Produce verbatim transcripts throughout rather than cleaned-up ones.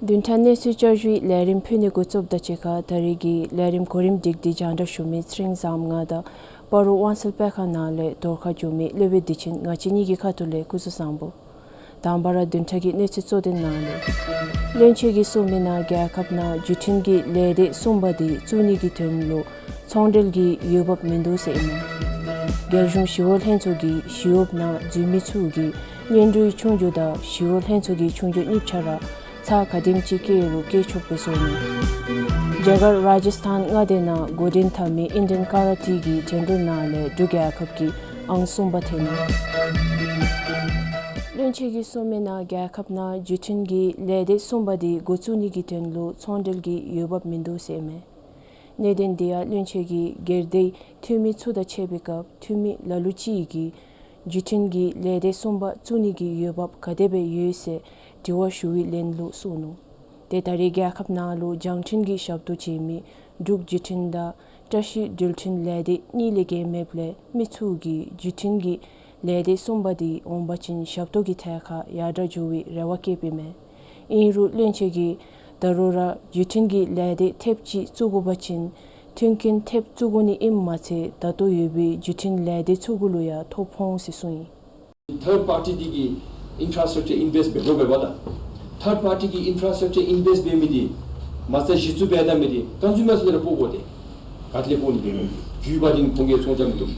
བདུན་ཕྲག་གནས་ཚུལ་བསྐྱར་ཞུའི་ལས་རིམ་ཕུལ་ནི་འགོ་བཙུགསཔ་དང་གཅིག་ཁར་ད་རེས་ཀྱི་ལས་རིམ་གོ་རིམ་སྒྲིག་སྟེ་སྙན་ཞུ་མི་ཚེ་རིང་བཟངམོ་ང་དང་སྤ་རོ་དབང་གསལ་དཔེ་ཁང་ནང་ལས་བརྡ་ཁ་ཞུ་མི་ལེགས་པའི་བདེ་ཆེན་ང་བཅས་གཉིས་ཀྱི་ཁ་ཐུག་ལས་སྐུ་གཟུགས་བཟང་པོ། དང་པ་ར་བདུན་ཕྲག་གི་གནས་ཚུལ་གཙོ་དོན་ནང་ལས། བློན་ཆེན་གྱིས་གསུངས་མི་ནང་རྒྱལ་ཁབ་ནང་བརྒྱུད་འཕྲིན་གྱི་ལས་སྡེ་གསུམ་པ་དེ་བཙུགས་ནི་གི་དོན་ལུ་ཚོང་འབྲེལ་གྱི་འོས་འབབ་མིན་འདུག་ཟེར་ཨིན་མས། རྒྱལ་གཞུང་ཞི་གཡོག་ལྷན་ཚོགས་ཀྱིས་ཞི་གཡོགཔ་ནང་འཛུལ་མི་ཚུ་གིས་སྙན་སྒྲོན་ཆོས་རྒྱུགས་དང་ཞི་གཡོག་ལྷན་ཚོགས་ཀྱི་ཆོས་རྒྱུགས་གཉིས་ཆ་ར་ཚར་ག་དེམ་ཅིག་བཀལ་རུང་བཀལ་ཆོགཔ་སྦེ་བཟོ་ནུག། རྒྱ་གར་རཱ་ཇཱིས་ཐཱན་མངའ་སྡེ་ནང་འགོ་འདྲེན་འཐབ་མི་ཨིན་ཌི་ཡན་ཀ་ར་ཊི་གི་འགྲན་བསྡུར་ནང་ལས་འབྲུག་རྒྱལ་ཁབ་ཀྱིས་ཨང་གསུམ་པ་ཐོན་ནུག། བློན་ཆེན་གྱིས་གསུངས་མི་ནང་རྒྱལ་ཁབ་ནང་བརྒྱུད་འཕྲིན་གྱི་ལས་སྡེ་གསུམ་པ་དེ་འགོ་བཙུགས་ནི་གི་དོན་ལུ་ཚོང་འབྲེལ་གྱི་འོས་འབབ་མིན་འདུག་ཟེར་ཨིན་མས། གནད་དོན་དེ་ཡང་བློན་ཆེན་གྱིས་སྒེར་སྡེའི་འཐུས་མི་ཚུ་དང་ཕྱད་པའི་སྐབས་འཐུས་མི་ལ་ལུ་ཅིག་གིས་བརྒྱུད་འཕྲིན་གྱི་ལས་སྡེ་གསུམ་པ་བཙུགས་ནི་གི་འོས་འབབ་ག་དེ་སྦེ་ཡོད་ཟེར་དྲི་བ་ཞུ་བའི་ལན་ལུ་གསུངས་ནུག། ཏེ་ད་རེས་རྒྱལ་ཁབ་ནང་ལུ་རྒྱང་འཕྲིན་གྱི་ཞབས་ཏོག་བྱིན་མི་འབྲུག་བརྒྱུད་འཕྲིན་དང་བཀྲ་ཤིས་འགྲུལ་འཕྲིན་ལས་སྡེ་གཉིས་ལས་བརྒལ་མེདཔ་ལས་མི་ཚུ་གིས་བརྒྱུད་འཕྲིན་གྱི་ལས་སྡེ་གསུམ་པ་དེ་འོང་པ་ཅིན་ཞབས་ཏོག་གི་ཐད་ཁར་ཡར་དྲག་འགྱོ་བའི་རེ་བ་བསྐྱེདཔ་ཨིན་མས། ཨིན་རུང་བློན་ཆེན་གྱིས་ད་རུང་ར་བརྒྱུད་འཕྲིན་གྱི་ལས་སྡེ་ཐེབས་གཅིག་བཙུགས་དགོ་པ་ཅིན་མཐུན་རྐྱེན་ཐེབས་བཙུགས་དགོ་ནི་ཨིནམ་མ་ཚད་ད་ལྟོ་ཡོད་པའི་བརྒྱུད་འཕྲིན་ལས་སྡེ་ཚུ་གུ་ལུ་ཡང་ཐོ་ཕོག་འོང་ཟེར་གསུངས་ཡི། Third party འདི་གིས་ཨིན་ཕྲ་སི་ཊྲག་ཅར་ཨིན་ཝེསཊ་འབད་དགོ་པས་པ་ད། Third party གིས་ཨིན་ཕྲ་སི་ཊྲག་ཅར་ཨིན་ཝེསཊ་འབད་མི་འདི་མ་རྩ་གཞི་བཙུགས་འབད་ད་མི་འདི་ཀོན་སུ་མར་ཚུ་ལས་ར་སྤོ་དགོ་སྟེ། ག་ཏེ་ལས་སྤོ་ནི་འབད་མི་འདི་རྒྱུ་པ་འདི་ཁོང་གིས་ཚོང་རྐྱབ་མི་བཏུབ།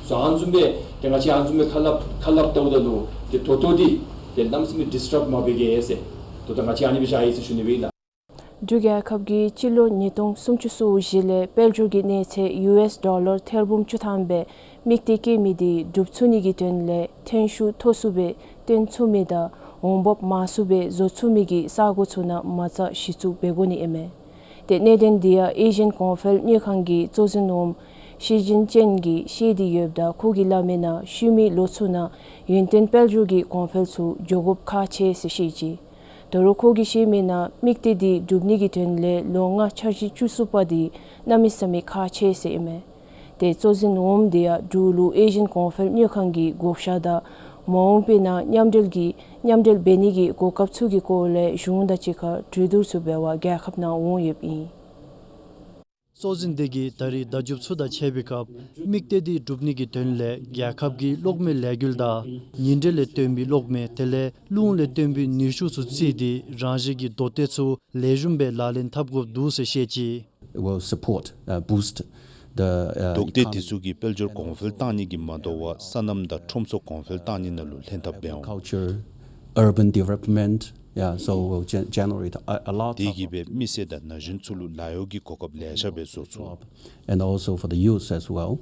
སོ་ཨ་ནི་བཟུམ་སྦེ་ཏེ་ང་བཅས་ཨ་ནི་བཟུམ་སྦེ་ཁ་སླབ་ཁ་སླབ་བལྟཝ་ད་ལུ་ཏེ་ད་ལྟོ་འདི་ཏེ་གནམ་མེད་ས་མེད་ཌིསི་ཊབ་མ་འབད་གེ་ཟེར། ད་ལྟོ་ང་བཅས་ཨ་ནི་སྦེ་བཞག་ཡི་ཟེར་ཞུ་ནི་སྦེ་ཨིན་ལགས། འབྲུག་རྒྱལ་ཁབ་ཀྱིས་སྤྱི་ལོ་ཉིས་སྟོང་སུམ་ཅུ་སོ་བཞི་ལས་དཔལ་འབྱོར་གྱི་གནས་ཚད་ཡུ་ཨེསི་ཌོ་ལར་ཐེར་འབུམ་བཅུ་ཐམ་སྦེ་དམིགས་གཏད་བསྐྱེད་མི་དེ་འགྲུབ་ཚུགས་ནི་གི་དོན་ལས་ཐོན་ཤུགས་མཐོ་སུ་སྦེ་སྟོན་ཚུགས་མི་དང་འོང་འབབ་མང་སུ་སྦེ་བཟོ་ཚུགས་མི་གི་ས་གོ་ཚུ་ནང་མ་རྩ་གཞི་བཙུགས་འབད་དགོ་ནི་ཨིན་མས། ཏེ་གནད་དོན་དེ་ཡང་ཨེ་ཤི་ཡན་གོང་འཕེལ་དངུལ་ཁང་གི་གཙོ་འཛིན་འོགམ་ཤི་ཅིན་ཅན་གྱིས་བཤད་དེ་ཡོདཔ་ད་ཁོ་གིས་སླབ་མི་ནང་ཤུལ་མའི་ལོ་ཚུ་ནང་ཡུན་བརྟན་དཔལ་འབྱོར་གྱི་གོང་འཕེལ་ཚུ་འགྱོ་དགོཔ་ཁག་ཆེ་ཟེར་བཤད་ཅི། ད་རུང་ཁོ་གིས་བཤད་མི་ནང་དམིགས་གཏད་དེ་འགྲུབ་ནི་གི་དོན་ལས་ལོ་ལྔ་འཆར་གཞི་བཅུ་གསུམ་པ་དེ་གནམ་མེད་ས་མེད་ཁག་ཆེ་ཟེར་ཨིན་མས། ཏེ་གཙོ་འཛིན་འོགམ་དེ་ཡང་འབྲུག་ལུ་ཨེ་ཤི་ཡན་གོང་འཕེལ་དངུལ་ཁང་གི་བགོ་བཤའ་དང་མ་འོངས་པའི་ནང་མཉམ་འབྲེལ་གྱི་མཉམ་འབྲེལ་འབད་ནི་གི་གོ་སྐབས་ཚུ་གི་སྐོར་ལས་གཞུང་དང་གཅིག་ཁར་གྲོས་བསྡུར་ཚུ་འབད་བར་རྒྱལ་ཁབ་ནང་འོང་ཡོདཔ་ཨིན། གཙོ་འཛིན་དེ་གིས་ད་རེས་བརྡ་བརྒྱུདཔ་ཚུ་དང་ཕྱད་པའི་སྐབས་དམིགས་གཏད་དེ་འགྲུབ་ནི་གི་དོན་ལས་རྒྱལ་ཁབ་ཀྱི་གློག་མེ་ལས་འགུལ་དང་ཉིན་དྲོད་ལས་བཏོན་པའི་གློག་མེ་དེ་ལས་རླུང་ལས་བཏོན་པའི་ནུས་ཤུགས་ཚུ་བརྩིས་ཏེ་རང་བཞིན་གྱི་མདོ་སྡེ་ཚུ་ལེགས་ཤོམ་སྦེ་ལག་ལེན་འཐབ་དགོཔ་འདུག་ཟེར་བཤད་ཅི། Will support, uh, boost the, uh, མདོ་སྡེ་དེ་ཚུ་གིས་དཔལ་འབྱོར་གོང་འཕེལ་གཏང་ནི་གི་མ་དོ་བར་སོ་ནམ་དང་ཁྲོམ་སོགས་གོང་འཕེལ་གཏང་ནི་ནང་ལུ་ལྷན་ཐབས་འབད་འོང་། Culture, urban development, yeah, so will gen- generate a, a lot of དེ་གིས་སྦེ་མི་སེར་དང་ན་གཞོན་ཚུ་ལུ་ལཱ་གཡོག་གི་གོ་སྐབས་ལེ་ཤ་སྦེ་བཟོ་ཚུགས། And also for the youth as well.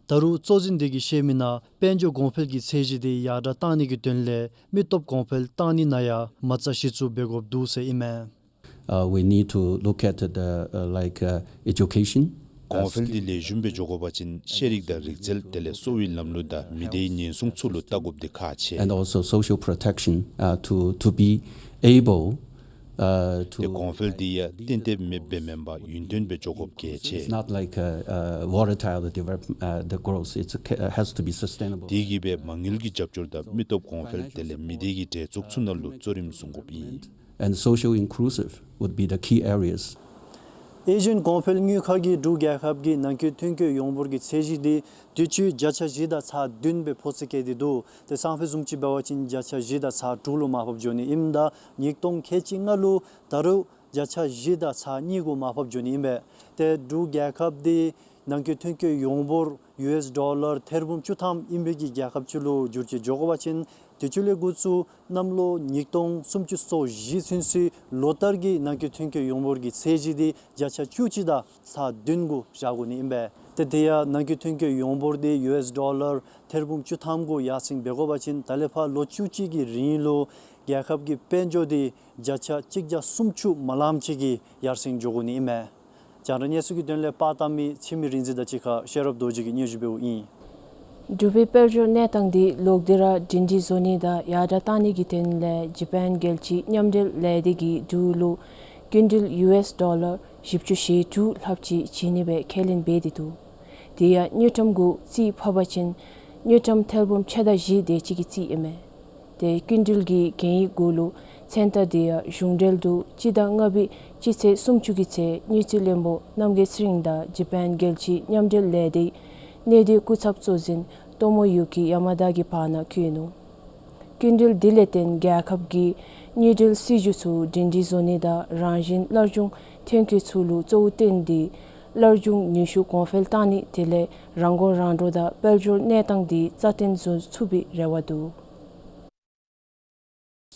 ད་རུང་གཙོ་འཛིན་དེ་གིས་བཤད་མི་ནང་དཔལ་འབྱོར་གོང་འཕེལ་གྱི་ཚད་གཞི་དེ་ཡར་དྲག་གཏང་ནི་གི་དོན་ལས་མི་སྟོབས་གོང་འཕེལ་གཏང་ནི་ནང་ཡང་མ་རྩ་གཞི་བཙུགས་འབད་དགོཔ་འདུག་ཟེར་ཨིན་མས། Uh, we need to look at the, uh, like, uh, education. གོང་འཕེལ་འདི་ལེགས་ཤོམ་སྦེ་འགྱོ་དགོ་པ་ཅིན་ཤེས་རིག་དང་རིག་རྩལ་དེ་ལས་གསོ་བའི་ལམ་ལུགས་དང་མི་སྡེའི་ཉེན་སྲུང་ཚུ་ལུ་བལྟ་དགོཔ་འདི་ཁག་ཆེ། And also social protection, uh, to, to be able, uh, to ཏེ་གོང་འཕེལ་འདི་ཡང་གཏན་གཏན་མེདཔ་སྦེ་མེན་པར་ཡུན་བརྟན་སྦེ་འགྱོ་དགོཔ་གལ་ཆེ། It's not like, uh, uh, volatile develop, uh, the growth. It's, uh, has to be sustainable. དེ་གིས་སྦེ་མ་དངུལ་གྱི་རྒྱབ་སྐྱོར་དང་མི་སྟོབས་གོང་འཕེལ་དེ་ལས་མི་སྡེ་གི་གྲལ་ཚོགས་ཚུ་ནང་ལུ་གཙོ་རིམ་བཟུང་དགོཔ་ཨིན། And social inclusive would be the key areas. ཨེ་ཤི་ཡན་གོང་འཕེལ་དངུལ་ཁང་གིས་འབྲུག་རྒྱལ་ཁབ་ཀྱི་ནང་འཁོད་ཐོན་སྐྱེད་ཡོངས་འབོར་གྱི་ཚད་གཞི་དེ་དུས་ཅི་བརྒྱ་ཆ་བཞི་དང་ཚག་བདུན་སྦེ་ཕོག་ཚོད་བཀལ་ཏེ་འདུག། ཏེ་སང་ཕོད་བཟུམ་ཅིག་འབད་བ་ཅིན་བརྒྱ་ཆ་བཞི་དང་ཚག་དྲུག་ལུ་མར་ཕབ་འགྱོ་ནི་ཨིནམ་ད་ཉིས་སྟོང་ཁལ་གཅིག་ལྔ་ལུ་ད་རུང་བརྒྱ་ཆ་བཞི་དང་ཚག་གཉིས་གུ་མར་ཕབ་འགྱོ་ནི་ཨིན་པས། ཏེ་འབྲུག་རྒྱལ་ཁབ་དེ་ནང་འཁོད་ཐོན་སྐྱེད་ཡོངས་འབོར་ཡུ་ཨེསི་ཌོ་ལར་ཐེར་འབུམ་བཅུ་ཐམ་ཨིན་པའི་གི་རྒྱལ་ཁབ་ཅིག་ལུ་འགྱུར་ཏེ་འགྱོ་དགོ་པ་ཅིན་དུས་ཅི་ལས་འགོ་བཙུགས་གནམ་ལོ་ཉིས་སྟོང་སུམ་ཅུ་སོ་བཞི་ཚུན་ཚོད་ལོ་ལྟར་གྱི་ནང་འཁོད་ཐོན་སྐྱེད་ཡོངས་འབོར་གྱི་ཚད་གཞི་དེ་བརྒྱ་ཆ་བཅུ་གཅིག་དང་ཚག་བདུན་གུ་བཞག་དགོ་ནི་ཨིན་པས། ཏེ་དེ་ཡང་ནང་འཁོད་ཐོན་སྐྱེད་ཡོངས་འབོར་དེ་ཡུ་ཨེསི་ཌོ་ལར་ཐེར་འབུམ་བཅུ་ཐམ་གུ་ཡར་སེང་འབད་དགོ་པ་ཅིན་ད་ལས་ཕར་ལོ་བཅུ་གཅིག་གི་རིང་ལུ་རྒྱལ་ཁབ་ཀྱི་དཔལ་འབྱོར་དེ་བརྒྱ་ཆ་གཅིག་བརྒྱ་སུམ་ཅུ་མ་ལངམ་ཅིག་གི་ཡར་སེང་འགྱོ་དགོ་ནི་ཨིན་མས། རྒྱང་བསྒྲགས་གནས་ཚུལ་གྱི་དོན་ལས་པར་བཏབ་མི་འཆི་མེད་རིག་འཛིན་དང་གཅིག་ཁར་ཤེས་རབ་རྡོ་རྗེ་གིས་སྙན་ཞུ་འབདཝ་ཨིན། འབྲུག་པའི་དཔལ་འབྱོར་གནས་སྟངས་འདི་ལོག་སྟེ་ར་སྒྲིང་སྒྲིང་བཟོ་ནི་དང་ཡར་དྲག་གཏང་ནི་གི་དོན་ལས་ཇ་པཱན་རྒྱལ་སྤྱིའི་མཉམ་འབྲེལ་ལས་སྡེ་གིས་འབྲུག་ལུ་སྐྱིན་འགྲུལ་ཡུ་ཨེསི་ཌོ་ལར་བཞི་བཅུ་ཞེ་དྲུག་ལྷགཔ་ཅིག་བྱིན་ནི་སྦེ་ཁས་ལེན་འབད་དེ་འདུག། དེ་ཡང་དངུལ་ཀྲམ་གུ་རྩིས་ཕབ་པ་ཅིན་དངུལ་ཀྲམ་ཐེར་འབུམ་ཕྱེད་དང་བཞི་དེ་ཅིག་གི་རྩིས་ཨིན་མས། ཏེ་སྐྱིན་འགྲུལ་གྱི་གན་ཡིག་གུ་ལུ་ ཐེན་ཐ་དེ་ཡང་གཞུང་འབྲེལ་དུ་སྤྱི་ཟླ་ལྔ་པའི་སྤྱི་ཚེས་སུམ་ཅུ་གི་ཚེ་དངུལ་རྩིས་བློན་པོ་རྣམ་རྒྱལ་ཚེ་རིང་དང་ཇ་པཱན་རྒྱལ་སྤྱིའི་མཉམ་འབྲེལ་ལས་སྡེའི་གནས་སྡུད་སྐུ་ཚབ་གཙོ་འཛིན་ཏོ་མོ་ཡུ་ཀི་ཡ་མ་ད་གི་བར་ན་བཀོད་ནུག། སྐྱིན་འགྲུལ་དེ་ལས་བརྟེན་རྒྱལ་ཁབ་ཀྱི་དངུལ་འབྲེལ་སྲིད་བྱུས་ཚུ་སྒྲིང་སྒྲི་བཟོ་ནི་དང་རང་བཞིན་སླར་འབྱུང་ཐོན་སྐྱེད་ཚུ་ལུ་གཙོ་བོ་བསྟེན་ཏེ་སླར་འབྱུང་ནུས་ཤུགས་གོང་འཕེལ་བཏང་ནི་དེ་ལས་རང་མགོ་རང་འདྲོངས་དང་དཔལ་འབྱོར་གནས་སྟངས་དེ་རྩ་བརྟན་བཟོ་ཚུགས་པའི་རེ་བ་འདུག།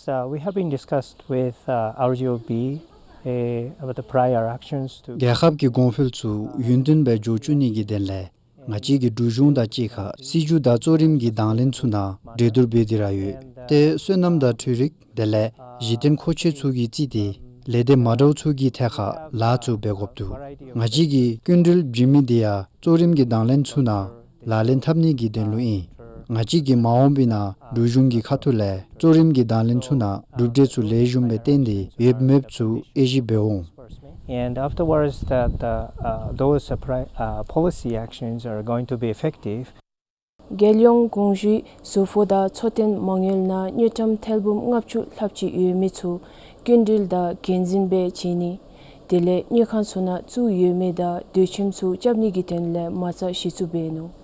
So we have been discussed with, uh, R G O B, uh, about the prior actions to རྒྱལ་ཁབ་ཀྱི་གོང་འཕེལ་ཚུ་ཡུན་བརྟན་སྦེ་འགྱོ་བཅུག་ནི་གི་དོན་ལས་ང་བཅས་ཀྱིས་འབྲུག་གཞུང་དང་གཅིག་ཁར་སྲིད་བྱུས་དང་གཙོ་རིམ་གྱི་དང་ལེན་ཚུ་ནང་གྲོས་བསྡུར་འབད་དེ་ར་ཡོད། ཏེ་སོ་ནམ་དང་འཕྲུལ་རིག་དེ་ལས་གཞི་རྟེན་མཁོ་ཆས་ཚུ་གིས་རྩིས་ཏེ་ལས་སྡེ་མ་འདྲཝ་ཚུ་གི་ཐད་ཁར་ལཱ་ཚུ་འབད་དགོཔ་འདུག། ང་བཅས་ཀྱིས་སྐྱིན་འགྲུལ་བྱིན་མི་དེ་ཡང་གཙོ་རིམ་གྱི་དང་ལེན་ཚུ་ནང་ལག་ལེན་འཐབ་ནི་གི་དོན་ལུ་ཨིན། ང་བཅས་ཀྱིས་མ་འོངས་པའི་ནང་འབྲུག་གཞུང་གི་ཁ་ཐུག་ལས་གཙོ་རིམ་གྱི་དང་ལེན་ཚུ་ནང་གྲུབ་འབྲས་ཚུ་ལེགས་ཤོམ་སྦེ་བཏོན་ཏེ་ཡོདཔ་མེདཔ་ཚུ་དབྱེ་ཞིབ་འབད་འོང་། And afterwards that the, uh, those, uh, pri- uh, policy actions are going to be effective. རྒྱལ་ཡོངས་གོང་ཞུའི་ཟུར་ཕོགས་དང་འཚོ་རྟེན་མ་དངུལ་ནང་དངུལ་ཀྲམ་ཐེར་འབུམ་ལྔ་བཅུ་ལྷགཔ་ཅིག་ཡོད་མི་ཚུ་སྐྱིན་འགྲུལ་དང་འགན་འཛིན་སྦེ་བྱིན་ནི་དེ་ལས་དངུལ་ཁང་ཚུ་ནང་བཙུགས་ཡོད་མི་དང་སྡོད་ཁྱིམ་ཚུ་རྐྱབ་ནི་གི་དོན་ལས་མ་རྩ་གཞི་བཙུགས་འབད་ནུག།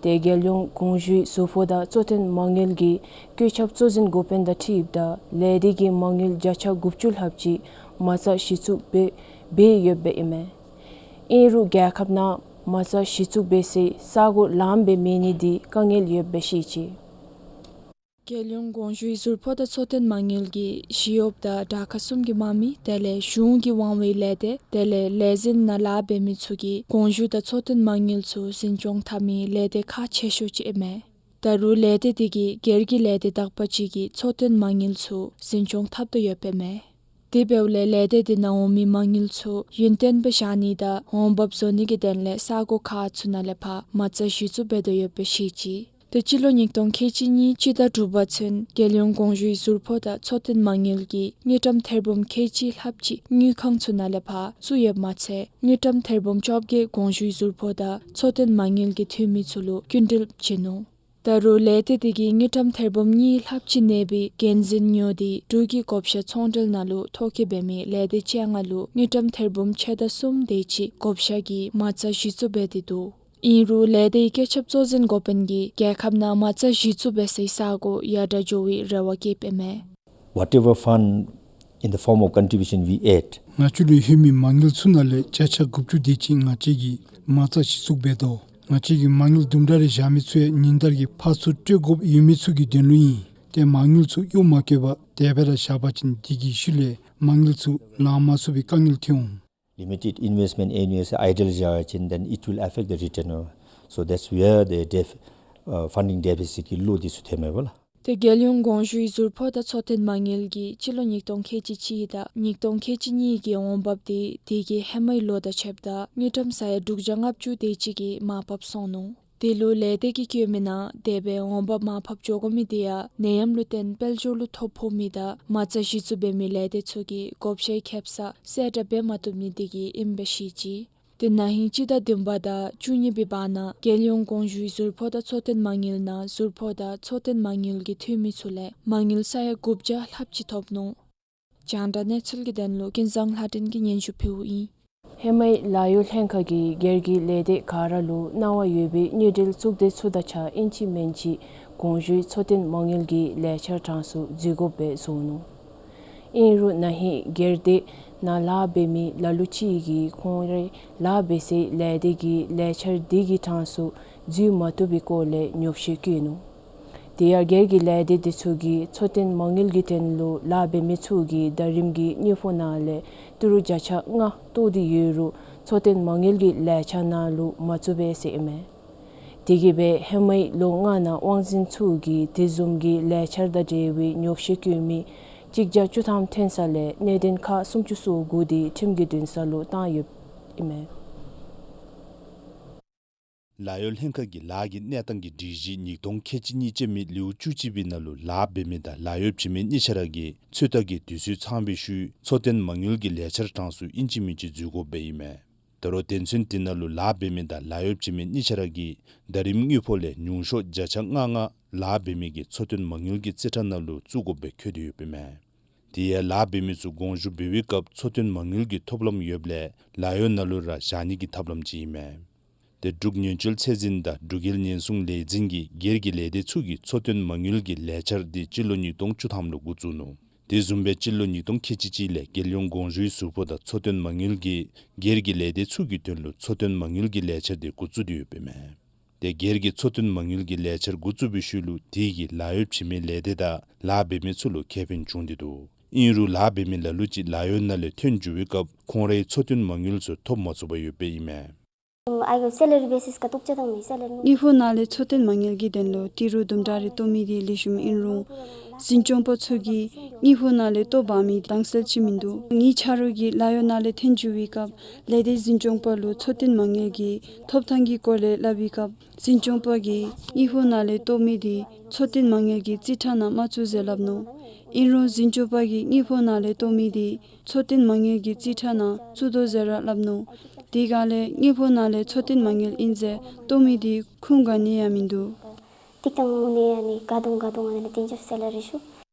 ཏེ་རྒྱལ་ཡོངས་གོང་ཞུའི་ཟུར་ཕོགས་དང་འཚོ་རྟེན་མ་དངུལ་གྱི་བཀོད་ཁྱབ་གཙོ་འཛིན་འགོ་དཔོན་དང་འཁྲིལཝ་ད་ལས་སྡེ་གི་མ་དངུལ་བརྒྱ་ཆ་དགུ་བཅུ་ལྷགཔ་ཅིག་མ་རྩ་གཞི་བཙུགས་འབད་འབད་ཡོདཔ་ཨིན་མས། ཨིན་རུང་རྒྱལ་ཁབ་ནང་མ་རྩ་གཞི་བཙུགས་འབད་སའི་ས་གོ་ལངམ་སྦེ་མེད་ནི་འདི་དཀའ་ངལ་ཡོདཔ་སྦེ་བཤད་ཅི། རྒྱལ་ཡོངས་གོང་ཞུའི་ཟུར་ཕོགས་དང་འཚོ་རྟེན་མ་དངུལ་གྱིས་ཞི་གཡོགཔ་དང་དྲག་ཁག་གསུམ་གྱི་དམག་མི་དེ་ལས་གཞུང་གི་དབང་བའི་ལས་སྡེ་དེ་ལས་ལས་འཛིན་ནང་ལཱ་འབད་མི་ཚུ་གིས་གོང་ཞུ་དང་འཚོ་རྟེན་མ་དངུལ་ཚུ་འཛིན་སྐྱོང་འཐབ་མི་ལས་སྡེ་ཁག་ཆེ་ཤོས་ཅིག་ཨིན་མས། ད་རུང་ལས་སྡེ་དེ་གིས་སྒེར་གྱི་ལས་སྡེ་དག་པ་ཅིག་གི་འཚོ་རྟེན་མ་དངུལ་ཚུ་འཛིན་སྐྱོང་འཐབ་དོ་ཡོདཔ་ཨིན་མས། དེ་འབདཝ་ལས་ལས་སྡེ་དེ་ནང་འོང་མི་མ་དངུལ་ཚུ་ཡུན་བརྟན་སྦེ་བཞག་ནི་དང་འོང་འབབ་བཟོ་ནི་གི་དོན་ལས་ས་གོ་ཁག་ཚུ་ནང་ལས་ཕར་མ་རྩ་གཞི་བཙུགས་འབད་དོ་ཡོདཔ་སྦེ་བཤད་ཅི། ཏེ་སྤྱི་ལོ་ཉིས་སྟོང་ཁལ་གཅིག་གཉིས་སྤྱི་ཟླ་དྲུག་པ་ཚུན་རྒྱལ་ཡོངས་གོང་ཞུའི་ཟུར་ཕོགས་དང་འཚོ་རྟེན་མ་དངུལ་གྱིས་དངུལ་ཀྲམ་ཐེར་འབུམ་ཁལ་གཅིག་ལྷགཔ་ཅིག་དངུལ་ཁང་ཚུ་ནང་ལས་ཕར་བཙུགས་ཡོདཔ་མ་ཚད་དངུལ་ཀྲམ་ཐེར་འབུམ་བཅོ་བརྒྱད་གོང་ཞུའི་ཟུར་ཕོགས་དང་འཚོ་རྟེན་མ་དངུལ་གྱི་འཐུས་མི་ཚུ་ལུ་སྐྱིན་འགྲུལ་བྱིན་ནུག། ད་རུང་ལས་སྡེ་དེ་གིས་དངུལ་ཀྲམ་ཐེར་འབུམ་གཉིས་ལྷགཔ་ཅིག་གནས་པའི་འགན་འཛིན་ཉོ་སྟེ་འབྲུག་གི་བགོ་བཤའ་ཚོང་འབྲེལ་ནང་ལུ་ཐོ་བཀོད་འབད་མི་ལས་སྡེ་བཅོ་ལྔ་ལུ་དངུལ་ཀྲམ་ཐེར་འབུམ་ཕྱེད་དང་གསུམ་དེ་ཅིག་བགོ་བཤའ་གི་མ་རྩ་གཞི་བཙུགས་འབད་དེ་འདུག། ཨིན་རུང་ལས་སྡེའི་བཀོད་ཁྱབ་གཙོ་འཛིན་འགོ་དཔོན་གྱིས་རྒྱལ་ཁབ་ནང་མ་རྩ་གཞི་བཙུགས་འབད་སའི་ས་གོ་ཡར་དྲག་འགྱོ་བའི་རེ་བ་བསྐྱེདཔ་ཨིན་མས། Whatever fund in the form of contribution we add, ང་བཅས་ལུ་ལྷོད་མི་མ་དངུལ་ཚུ་ནང་ལས་བརྒྱ་ཆ་དགུ་བཅུ་དེ་ཅིག་ང་བཅས་ཀྱིས་མ་རྩ་གཞི་བཙུགས་འབད་དོ། ང་བཅས་ཀྱིས་མ་དངུལ་དུམ་གྲ་རེ་བཞག་མི་ཚུ་ཡང་ཉིན་ལྟར་གྱི་ཕར་ཚུར་སྤྲོད་དགོཔ་ཡོད་མི་ཚུ་གི་དོན་ལུ་ཨིན། ཏེ་མ་དངུལ་ཚུ་གཡུག་མ་བཀོལ་བར་དེ་སྦེ་ར་བཞག་པ་ཅིན་དེ་གི་ཤུལ་ལས་མ་དངུལ་ཚུ་ལང་མ་ཚུགས་པའི་དཀའ་ངལ་ཐོན་འོང་། Limited investment anyway idle བཞག་པ་ཅིན་then it will affect the return. So that's where the def- uh, funding deficit གི་བློ་འདི་ཚུ་ཐོནམ་མས་པ་ལགས། ཏེ་རྒྱལ་ཡོངས་གོང་ཞུའི་ཟུར་ཕོགས་དང་འཚོ་རྟེན་མ་དངུལ་གྱིས་སྤྱི་ལོ་ཉིས་སྟོང་ཁལ་གཅིག་གཅིག་དང་ཉིས་སྟོང་ཁལ་གཅིག་གཉིས་ཀྱི་འོང་འབབ་དེ་དེ་གི་ཧེ་མའི་ལོ་དང་ཕྱདཔ་ད་དངུལ་ཀྲམ་ས་ཡ་དྲུག་བརྒྱ་ལྔ་བཅུ་དེ་ཅིག་གིས་མར་ཕབ་སོང་ནུག། དེ་ལུ་ལས་སྡེ་གིས་བཀོད་མི་ནང་དེ་སྦེ་འོང་འབབ་མར་ཕབ་འགྱོ་དགོ་མི་དེ་ཡང་ནད་ཡམས་ལུ་བརྟེན་དཔལ་འབྱོར་ལུ་ཐོ་ཕོག་མི་དང་མ་རྩ་གཞི་བཙུགས་འབད་མི་ལས་སྡེ་ཚུ་གིས་བགོ་བཤའི་ཁེབ་ས་གསལ་བསྒྲགས་འབད་མ་བཏུབ་ནི་དེ་གིས་ཨིནམ་སྦེ་བཤད་ཅི། ཏེ་ན་ཧིང་སྤྱི་ཟླ་བདུན་པ་དང་བཅུ་གཉིས་པའི་བར་ན་རྒྱལ་ཡོངས་གོང་ཞུའི་ཟུར་ཕོགས་དང་འཚོ་རྟེན་མ་དངུལ་ནང་ཟུར་ཕོགས་དང་འཚོ་རྟེན་མ་དངུལ་གྱི་འཐུས་མི་ཚུ་ལས་མ་དངུལ་ས་ཡ་དགུ་བརྒྱ་ལྷགཔ་ཅིག་ཐོབ་ནུག། རྒྱང་བསྒྲགས་གནས་ཚུལ་གྱི་དོན་ལུ་ཀུན་བཟང་ལྷ་སྒྲོན་གྱིས་སྙན་ཞུ་ཕུལཝ་ཨིན། ཧེ་མའི་ལཱ་གཡོག་ལྷན་ཁག་གིས་སྒེར་གྱི་ལས་སྡེ་ག་ར་ལུ་གནང་བ་ཡོད་པའི་དངུལ་འབྲེལ་གཙུག་སྡེ་ཚུ་དང་གཅིག་ཁར་ཨིན་ཅི་མིན་ཅི་གོང་ཞུའི་འཚོ་རྟེན་མ་དངུལ་གྱི་ལས་འཆར་གྲངས་སུ་འཛུལ་དགོཔ་སྦེ་བཟོ་ནུག། ཨིན་རུང་ན་ཧིང་སྒེར་སྡེ་ནང་ལཱ་འབད་མི་ལ་ལུ་ཅིག་གིས་ཁོང་རའི་ལཱ་འབད་སའི་ལས་སྡེ་གི་ལས་འཆར་དེ་གི་གྲངས་སུ་འཛུལ་མ་བཏུབ་པའི་སྐོར་ལས་ཉོགས་བཤད་བཀོད་ནུག། དེ་ཡང་སྒེར་གྱི་ལས་སྡེ་དེ་ཚུ་གིས་འཚོ་རྟེན་མ་དངུལ་གྱི་དོན་ལུ་ལཱ་འབད་མི་ཚུ་གིས་ཟླ་རིམ་གྱི་དངུལ་ཕོགས་ནང་ལས་ཏི་རུ་བརྒྱ་ཆ་ལྔ་བཏོག་སྟེ་ཡོད་རུང་འཚོ་རྟེན་མ་དངུལ་གྱི་ལས་འཆར་ནང་ལུ་མ་བཙུགས་པས་ཟེར་ཨིན་མས། དེ་གིས་སྦེ་ཧེ་མའི་ལོ་ལྔ་ནང་དབང་འཛིན་ཚུ་གིས་དེ་བཟུམ་གྱི་ལས་འཆར་དང་འབྲེལ་བའི་ཉོགས་བཤད་བཀོད་མི་གཅིག་བརྒྱ་བཅུ་ཐམ་ཐོན་ས་ལས་གནད་དོན་ཁག་སུམ་ཅུ་སོ་དགུ་དེ་ཁྲིམས་ཀྱི་འདུན་ས་ལུ་བཏང་ཡོདཔ་ཨིན་མས། ལཱ་གཡོག་ལྷན་ཁག་གི་ལཱ་གི་གནས་སྟངས་ཀྱི་སྒྲིག་གཞི་ཉིས་སྟོང་ཁལ་གཅིག་གཉིས་ཅན་མའི་ལེའུ་བཅུ་གཅིག་པའི་ནང་ལུ་ལཱ་འབད་མི་དང་ལཱ་གཡོག་བྱིན་མི་གཉིས་ཆ་ར་གིས་ཚོད་ལྟ་གི་དུས་ཚོད་ཚང་བའི་ཤུལ་འཚོ་རྟེན་མ་དངུལ་གྱི་ལས་འཆར་གྲངས་སུ་ཨིན་ཅི་མིན་ཅི་འཛུལ་དགོཔ་སྦེ་ཨིན་མས། ད་རུང་དོན་ཚན་དེ་ནང་ལུ་ལཱ་འབད་མི་དང་ལཱ་གཡོག་བྱིན་མི་གཉིས་ཆ་ར་གིས་ཟླ་རིམ་དངུལ་ཕོགས་ལས་ཉུང་ཤོས་བརྒྱ་ཆ་ལྔ་ལྔ་ལཱ་འབད་མི་གི་འཚོ་རྟེན་མ་དངུལ་གྱི་རྩིས་ཁྲ་ནང་ལུ་བཙུགས་དགོཔ་སྦེ་འཁོད་དེ་ཡོདཔ་ཨིན་མས། དེ་ཡང་ལཱ་འབད་མི་ཚུ་དགོངས་ཞུ་འབད་བའི་སྐབས་འཚོ་རྟེན་མ་དངུལ་གྱི་ཐོབ་ལམ་ཡོདཔ་ལས་ལཱ་གཡོག་ནང་ལུ་ར་བཞག་ནི་གི་ཐབས་ལམ་ཅིག་ཨིན་མས། དེ་འབྲུག་ཉེན་བཅོལ་ཚད་འཛིན་དང་འབྲུག་རྒྱལ་ཉེན་སྲུང་ལས་འཛིན་གྱིས་སྒེར་གྱི་ལས་སྡེ་ཚུ་གི་འཚོ་རྟེན་མ་དངུལ་གྱི་ལས་འཆར་དེ་སྤྱི་ལོ་ཉིས་སྟོང་བཅུ་ཐམ་ལུ་འགོ་བཙུགས་ནུག། དེ་བཟུམ་སྦེ་སྤྱི་ལོ་ཉིས་སྟོང་ཁལ་གཅིག་གཅིག་ལས་རྒྱལ་ཡོངས་དགོངས་ཞུའི་ཟུར་ཕོགས་དང་འཚོ་རྟེན་མ་དངུལ་གྱིས་སྒེར་གྱི་ལས་སྡེ་ཚུ་གི་དོན་ལུ་འཚོ་རྟེན་མ་དངུལ་གྱི་ལས་འཆར་དེ་འགོ་བཙུགས་ཏེ་ཡོདཔ་ཨིན་མས། དེ་སྒེར་གྱི་འཚོ་རྟེན་མ་དངུལ་གྱི་ལས་འཆར་འགོ་བཙུགས་པའི་ཤུལ་ལུ་དེ་གིས་ལཱ་གཡོག་བྱིན་མི་ལས་སྡེ་དང་ལཱ་འབད་མི་ཚུ་ལུ་ཁེ་ཕན་བྱུང་སྟེ་འདུག། ཨིན་རུང་ལཱ་འབད་མི་ལ་ལུ་ཅིག་ལཱ་གཡོག་ནང་ལས་ཐོན་འགྱོ་བའི་སྐབས་ཁོང་རའི་འཚོ་རྟེན་མ་དངུལ་ཚུ་ཐོབ་མ་ཚུགས་པར་ཡོདཔ་ཨིན་མས། ཨའི་གི་སེ་ལ་རི་བེ་སིས་ཀ་ཏོག་ཅ་དང་མི་སེ་ལ་རི་ནོ། དངུལ་ཕོགས་ནང་ལས་འཚོ་རྟེན་མ་དངུལ་གྱི་དོན་ལུ་ཏི་རུ་དུམ་གྲ་རེ་བཏོག་མི་དེ་ལེགས་ཤོམ་ཨིན་རུང་འཛིན་སྐྱོང་པ་ཚུ་གིས་དངུལ་ཕོགས་ནང་ལས་བཏོག་འབག་མི་དྭངས་གསལ་ཅིག་མིན་འདུག། ངེའི་ཆ་རོགས་ཀྱིས་ལཱ་གཡོག་ནང་ལས་ཐོན་འགྱོ་བའི་སྐབས་ལས་སྡེ་འཛིན་སྐྱོང་པ་ལུ་འཚོ་རྟེན་མ་དངུལ་གྱི་ཐོབ་ཐང་གི་སྐོར་ལས་སླབ་པའི་སྐབས་འཛིན་སྐྱོང་པ་གིས་དངུལ་ཕོགས་ནང་ལས་བཏོག་མི་དེ་འཚོ་རྟེན་མ་དངུལ་གྱི་རྩིས་ཁྲ་ནང་མ་བཙུགས་ཟེར་སླབ་ནུག། ཨིན་རུང་འཛིན་སྐྱོང་པ་གིས་དངུལ་ཕོགས་ནང་ལས་བཏོག་མི་དེ་འཚོ་རྟེན་མ་དངུལ་གྱི་རྩིས་ཁྲ་ནང་བཙུགས་དོ་ཟེར་ར་སླབ་ནུག། དེ་སྒང་ལས་དངུལ་ཕོགས་ནང་ལས་འཚོ་རྟེན་མ་དངུལ་ཨིན་ཟེར་བཏོག་མི་དེ་ཁུངས་ག་ནི་ཡང་མིན་འདུག། ཏིག་ཏང་ངུ་ནེ་ཡ་ནི་ག་དུང་ག་དུང་ཨ་ནི་ཏེན་ཅུ་སེ་ལ་རི་ཤུ།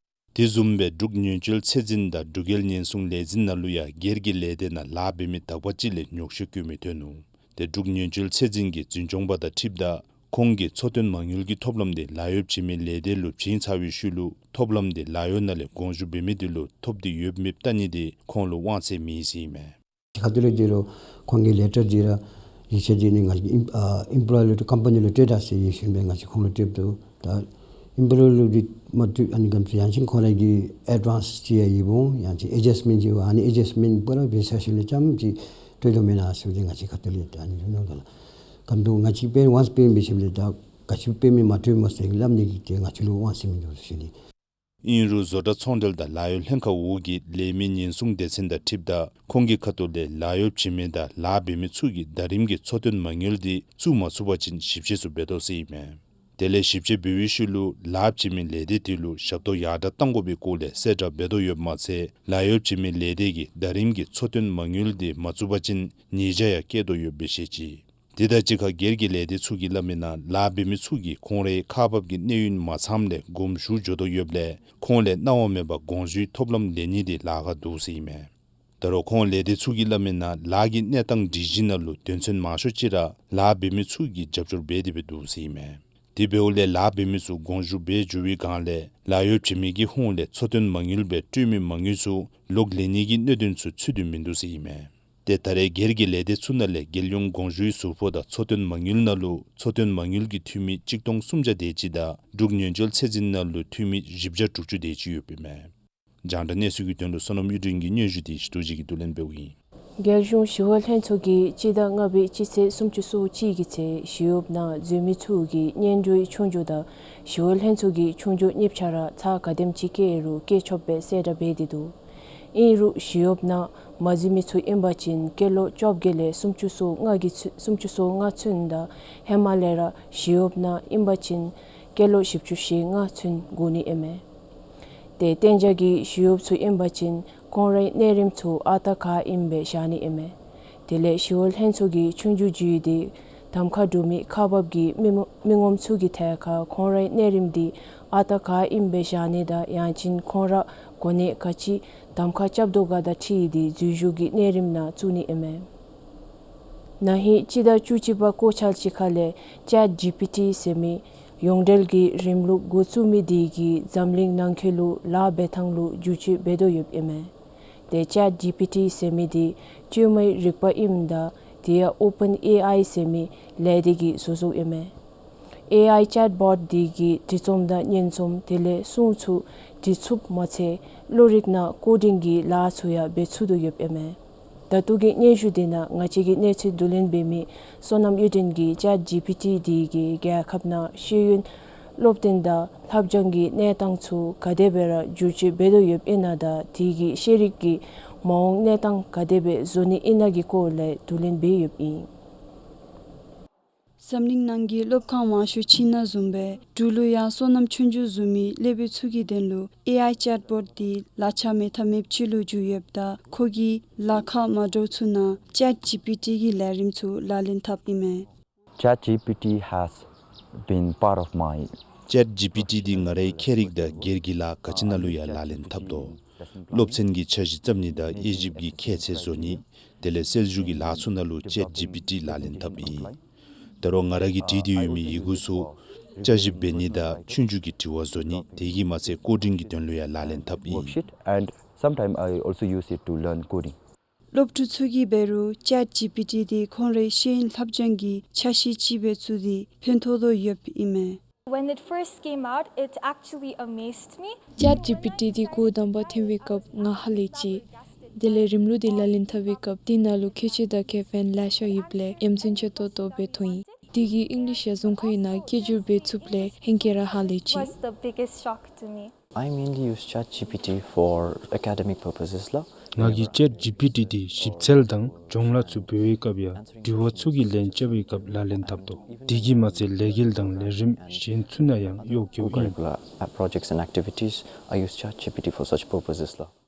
དེ་བཟུམ་སྦེ་འབྲུག་ཉེན་བཅོལ་ཚད་འཛིན་དང་འབྲུག་རྒྱལ་ཉེན་སྲུང་ལས་འཛིན་ནང་ལུ་ཡང་སྒེར་གྱི་ལས་སྡེ་ནང་ལཱ་འབད་མི་དག་པ་ཅིག་ལས་ཉོགས་བཤད་བཀོད་མི་ཐོན་ནུག། དེ་འབྲུག་ཉེན་བཅོལ་ཚད་འཛིན་གྱི་འཛིན་སྐྱོང་པ་དང་འཁྲིལཝ་ད་ཁོང་གིས་འཚོ་རྟེན་མ་དངུལ་གྱི་ཐོབ་ལམ་དེ་ལཱ་གཡོག་བྱིན་མི་ལས་སྡེ་ལུ་བྱིན་ཚར་བའི་ཤུལ་ལུ་ཐོབ་ལམ་དེ་ལཱ་གཡོག་ནང་ལས་དགོངས་ཞུ་འབད་མི་དེ་ལུ་ཐོབ་སྟེ་ཡོད་མེདཔ་བལྟ་ནི་དེ་ཁོང་ལུ་དབང་ཚད་མེད་ཟེར་ཨིན་མས། ཁ་ཐུག་ལས་འདི་རུ་ཁོང་གི་ལེ་ཊར་འདི་ར་ཡིག་ཆ་འདི་ནི་ང་བཅས་ཨིམ་ཨ་ཨིམ་པོ་ལོ་ཡར་ལུ་ཀམ་པ་ནི་ལུ་སྤྲོད་ད་ཟེར་ཡོད་ཞིནམ་ལས་ང་བཅས་ཁོང་ལུ་སྤྲོདཔ་ད་ཨིམ་པོ་ལོ་ཡར་ལུ་འདི་མ་བཏུབ་ཨ་ནི་གམ་ཚུ་ཡང་ཅིན་ཁོང་ར་གི་ཨེཌ་ཝཱནསི་ཅིག་ཡང་ཡོདཔ་འོང་ཡང་ཅིན་ཨེ་ཌཇཱསཊ་མེནཊ་ཅིག་འོང་ཨ་ནི་ཨེ་ཌཇཱསཊ་མེནཊ་པོ་ར་འབད་ཚར་ཞིནམ་ལས་ཙམ་ཅིག་སྤྲོད་དོ་མེན་ན་ཟེར་ཏེ་ང་བཅས་ཁ་ཐུག་ལས་ཨ་ནི་ལུ་ནོ་ད་ལགས། གམ་ཚུ་ང་བཅས་པེ་ཝཱནསི་པེ་མེནཊ་འབད་ཞིནམ་ལས་ད་ག་ཅི་པེ་མེནཊ་མ་སྤྲོད་སྨོ་ཟེར་སླབ་ནི་གི་ཏེ་ང་བཅས་ལུ་དབང་ཚད་མིན་འདུག་ཟེར་ཞུ་ནི། ཨིན་རུང་བཟོ་གྲྭ་ཚོང་འབྲེལ་དང་ལཱ་གཡོག་ལྷན་ཁག་འོག་གི་ལས་མི་ཉེན་སྲུང་སྡེ་ཚན་དང་འཁྲིལཝ་ད་ཁོང་གི་ཁ་ཐུག་ལས་ལཱ་གཡོག་བྱིན་མི་དང་ལཱ་འབད་མི་ཚུ་གིས་ཟླ་རིམ་གྱི་འཚོ་རྟེན་མ་དངུལ་དེ་བཙུགས་མ་ཚུགས་པ་ཅིན་ཞིབ་དཔྱད་ཚུ་འབད་དོ་ཟེར་ཨིན་མས། དེ་ལས་ཞིབ་དཔྱད་འབད་བའི་ཤུལ་ལུ་ལཱ་བྱིན་མི་ལས་སྡེ་དེ་ལུ་ཞབས་ཏོག་ཡར་དྲག་གཏང་དགོ་པའི་སྐོར་ལས་གསལ་བསྒྲགས་འབད་དོ་ཡོདཔ་མ་ཚད་ལཱ་གཡོག་བྱིན་མི་ལས་སྡེ་གིས་ཟླ་རིམ་གྱི་འཚོ་རྟེན་མ་དངུལ་དེ་མ་བཙུགས་པ་ཅིན་ཉེས་བྱ་ཡང་བཀལ་དོ་ཡོདཔ་སྦེ་བཤད་ཅི། དེ་དང་གཅིག་ཁར་སྒེར་གྱི་ལས་སྡེ་ཚུ་གིས་སླབ་མིའི་ནང་ལཱ་འབད་མི་ཚུ་གིས་ཁོང་རའི་ཁག་འབགཔ་ཀྱི་གནས་ཡུན་མ་ཚངམ་ལས་དགོངས་ཞུ་འགྱོ་དོ་ཡོདཔ་ལས་ཁོང་ལས་གནང་བ་མེད་པར་དགོངས་ཞུའི་ཐོབ་ལམ་ལེན་ནི་དེ་ལཱ་ཁག་འདུག་ཟེར་ཨིན་མས། ད་རུང་ཁོང་ལས་སྡེ་ཚུ་གིས་སླབ་མིའི་ནང་ལཱ་གི་གནས་སྟངས་སྒྲིག་གཞི་ནང་ལུ་དོན་ཚན་མང་ཤོས་ཅིག་ར་ལཱ་འབད་མི་ཚུ་གིས་རྒྱབ་སྐྱོར་འབད་དེ་སྦེ་འདུག་ཟེར་ཨིན་མས། དེ་འབདཝ་ལས་ལཱ་འབད་མི་ཚུ་དགོངས་ཞུ་འབད་འགྱོ་བའི་སྒང་ལས་ལཱ་གཡོག་བྱིན་མི་གི་ཧོངས་ལས་འཚོ་རྟེན་མ་དངུལ་སྦེ་སྤྲོད་མི་མ་དངུལ་ཚུ་ལོག་ལེན་ནི་གི་གནད་དོན་ཚུ་ཚུད་དེ་མིན་འདུག་ཟེར་ཨིན་མས། ཏེ་ད་རེས་སྒེར་གྱི་ལས་སྡེ་ཚུ་ནང་ལས་རྒྱལ་ཡོངས་དགོངས་ཞུའི་ཟུར་ཕོགས་དང་འཚོ་རྟེན་མ་དངུལ་ནང་ལུ་འཚོ་རྟེན་མ་དངུལ་གྱི་འཐུས་མི་གཅིག་སྟོང་སུམ་བརྒྱ་དེ་ཅིག་དང་འབྲུག་ཉེན་བཅོལ་ཚད་འཛིན་ནང་ལུ་འཐུས་མི་བཞི་བརྒྱ་དྲུག་ཅུ་དེ་ཅིག་ཡོདཔ་ཨིན་མས། རྒྱང་བསྒྲགས་གནས་ཚུལ་གྱི་དོན་ལུ་བསོད་ནམས་གཡུ་སྒྲོན་གྱི་སྙན་ཞུ་དེ་ཞི་ཏོ་རྗེ་གིས་བསྡུ་ལེན་འབདཝ་ཨིན། རྒྱལ་གཞུང་ཞི་གཡོག་ལྷན་ཚོགས་ཀྱིས་སྤྱི་ཟླ་ལྔ་པའི་སྤྱི་ཚེས་སུམ་ཅུ་སོ་གཅིག་གི་ཚེ་ཞི་གཡོགཔ་ནང་འཛུལ་མི་ཚུ་གི་གཉེན་སྒྲོན་ཆོས་རྒྱུགས་དང་ཞི་གཡོག་ལྷན་ཚོགས་ཀྱི་ཆོས་རྒྱུགས་གཉིས་ཆ་ར་ཚར་ག་དེམ་ཅིག་བཀལ་རུང་བཀལ་ཆོགཔ་སྦེ་གསལ་བསྒྲགས་འབད་དེ་འདུག། ཨིན་རུང་ཞི་གཡོགཔ་ནང་མ་འཛུལ་མི་ཚུ་ཨིན་པ་ཅིན་སྐྱེས་ལོ་བཅོ་བརྒྱད་ལས་སུམ་ཅུ་སོ་ལྔ་གི་ཚུ་སུམ་ཅུ་སོ་ལྔ་ཚུན་དང་ཧེ་མ་ལས་ར་ཞི་གཡོགཔ་ནང་ཨིན་པ་ཅིན་སྐྱེས་ལོ་བཞི་བཅུ་ཞེ་ལྔ་ཚུན་དགོ་ནི་ཨིན་མས། ཏེ་གཏན་འཇགས་ཀྱི་ཞི་གཡོགཔ་ཚུ་ཨིན་པ་ཅིན་ཁོང་རའི་གནས་རིམ་ཚུ་ཨ་རྟག་ག་ཨིནམ་སྦེ་བཞག་ནི་ཨིན་མས། དེ་ལས་ཞི་གཡོག་ལྷན་ཚོགས་ཀྱི་ཆོས་རྒྱུགས་བརྒྱུད་དེ་གདམ་ཁ་གྲུབ་མི་ཁག་འབགཔ་ཀྱི་མི་ངོམ་མི་ངོམ་ཚུ་གི་ཐད་ཁར་ཁོང་རའི་གནས་རིམ་དེ་ཨ་རྟག་ག་ཨིནམ་སྦེ་བཞག་ནི་དང་ཡང་ཅིན་ཁོང་ར་གོ་གནས་ག་ཅི་གདམ་ཁ་རྐྱབ་དོ་ག་དང་འཁྲིལ་ཏེ་འཛུལ་ཞུགས་ཀྱི་གནས་རིམ་ནང་བཙུགས་ནི་ཨིན་མས། ན་ཧིང་སྤྱི་ཟླ་བཅུ་གཅིག་པ་སྐོར་ཆ་ཅིག་ཁ་ལས་ཅེཊ་ཇི་པི་ཊི་ཟེར་མི་ཡོངས་འབྲེལ་གྱི་རིམ་ལུགས་འགོ་བཙུགས་མི་དེ་གིས་འཛམ་གླིང་ནང་འཁོད་ལུ་ལཱ་འབད་ཐངས་ལུ་བསྒྱུར་བཅོས་འབད་དོ་ཡོདཔ་ཨིན་མས། ཏེ་ཅེཊ་ཇི་པི་ཊི་ཟེར་མི་དེ་བཅོས་མའི་རིག་པ་ཨིནམ་ད་དེ་ཡང་ཨོ་པཱན་ཨེ་ཨའི་ཟེར་མི་ལས་སྡེ་གིས་བཟོ་བཟོཝ་ཨིན་མས། ཨེ་ཨའི་ཅེཊ་བོཊ་དེ་གིས་འབྲི་རྩོམ་དང་སྙན་རྩོམ་དེ་ལས་སྲུང་ཚུ་འབྲི་ཚུགསཔ་མ་ཚད་གློག་རིག་ནང་ཀོ་ཌིང་གི་ལཱ་ཚུ་ཡང་འབད་ཚུགས་དོ་ཡོདཔ་ཨིན་མས། ད་ལྟོ་གི་སྙན་ཞུ་དེ་ནང་ང་བཅས་ཀྱིས་གནས་ཚུལ་བསྡུ་ལེན་འབད་མི་བསོད་ནམས་གཡུ་སྒྲོན་གྱིས་ཅེཊ་ཇི་པི་ཊི་དེ་གིས་རྒྱལ་ཁབ་ནང་ཤེས་ཡོན་སློབ་སྟོན་དང་ལྷབ་སྦྱང་གི་གནས་སྟངས་ཚུ་ག་དེ་སྦེ་ར་བསྒྱུར་བཅོས་འབད་དོ་ཡོདཔ་ཨིན་ན་དང་དེ་གི་ཤེས་རིག་གི་མ་འོངས་གནས་སྟངས་ག་དེ་སྦེ་བཟོ་ནི་ཨིན་ན་གི་སྐོར་ལས་བསྡུ་ལེན་འབད་ཡོདཔ་ཨིན། འཛམ་གླིང་ནང་གི་སློབ་ཁང་མང་ཤོས་ཕྱི་ནང་བཟུམ་སྦེ་འབྲུག་ལུ་ཡང་བསོད་ནམས་ཆོས་རྒྱུགས་བཟུམ་མའི་སློབ་དཔོན་ཚུ་གི་དོན་ལུ་ཨེ་ཨའི་ཅེཊ་བོཊ་དེ་ལག་ཆ་མེད་ཐབས་མེདཔ་ཅིག་ལུ་གྱུར་ཡོདཔ་ད་ཁོ་གི་ལཱ་ཁག་མ་འདྲཝ་ཚུ་ནང་ཅེཊ་ཇི་པི་ཊི་གི་ལས་རིམ་ཚུ་ལག་ལེན་འཐབ་ཨིན་མས། Chat G P T has been part of my ཅེཊ་ཇི་པི་ཊི་འདི་ང་རའི་ཁྱད་རིག་དང་སྒེར་གྱི་ལཱ་ག་ཅི་ནང་ལུ་ཡང་ལག་ལེན་འཐབ་དོ། སློབ་ཚན་གྱི་འཆར་གཞི་བརྩམ་ནི་དང་དབྱེ་ཞིབ་ཀྱི་ཁྱད་ཚད་བཟོ་ནི། དེ་ལས་གསལ་ཞུ་གི་ལཱ་ཚུ་ནང་ལུ་ཅེཊ་ཇི་པི་ཊི་ལག་ལེན་འཐབ་ཨིན། ད་རུང་ང་ར་གིས་བྲིས་ཏེ་ཡོད་མི་ཡི་གུ་ཚུ་བསྐྱར་ཞིབ་འབད་ནི་དང་ཆོས་རྒྱུགས་ཀྱི་དྲི་བ་བཟོ་ནི། དེ་གིས་མ་ཚད་ཀོ་ཌིང་གི་དོན་ལུ་ཡང་ལག་ལེན་འཐབ་ཨིན། Worksheet, and sometimes I also use it to learn coding. སློབ་ཕྲུག་ཚུ་གིས་འབད་རུང་ཅེཊ་ཇི་པི་ཊི་འདི་ཁོང་རའི་ཤེས་ཡོན་ལྷབ་སྦྱང་གི་ཆ་ཤས་ཅིག་སྦེ་བརྩིས་ཏེ་ཕན་ཐོགས་དོ་ཡོདཔ་ཨིན་མས། When it first came out, it actually amazed me. ཅེཊ་ཇི་པི་ཊི་འདི་འགོ་དང་པ་ཐོན་པའི་སྐབས་ང་ཧ་ལས་ཅི། དེ་ལས་རིམ་ལུགས་འདི་ལག་ལེན་འཐབ་པའི་སྐབས་དེ་ནང་ལུ་ཁྱད་ཆོས་དང་ཁེ་ཕན་ལེ་ཤ་ཡོདཔ་ལས་ཡ་མཚན་ཆེ་ཏོག་ཏོ་སྦེ་མཐོང་ཡི། དེ་གིས་ཨིང་ལིཤ་ཡང་རྫོང་ཁའི་ནང་སྐད་སྒྱུར་འབད་ཚུགསཔ་ལས་ཧེང་སྐལ་ར་ཧ་ལས་ཅི། Was the biggest shock to me. I mainly use ChatGPT for academic purposes ལགས། ང་གིས་ཅེཊ་ཇི་པི་ཊི་འདི་ཞིབ་འཚོལ་དང་སྦྱོང་ལཱ་ཚུ་འབད་བའི་སྐབས་ཡང་དྲི་བ་ཚུ་གི་ལན་རྐྱབ་པའི་སྐབས་ལག་ལེན་འཐབ་དོ། དེ་གིས་མ་ཚད་ལས་འགུལ་དང་ལས་རིམ་གཞན་ཚུ་ནང་ཡང་གཡོག་རྐྱབ་ཨིན། Co-curricular projects and activities, I use ChatGPT for such purposes ལགས།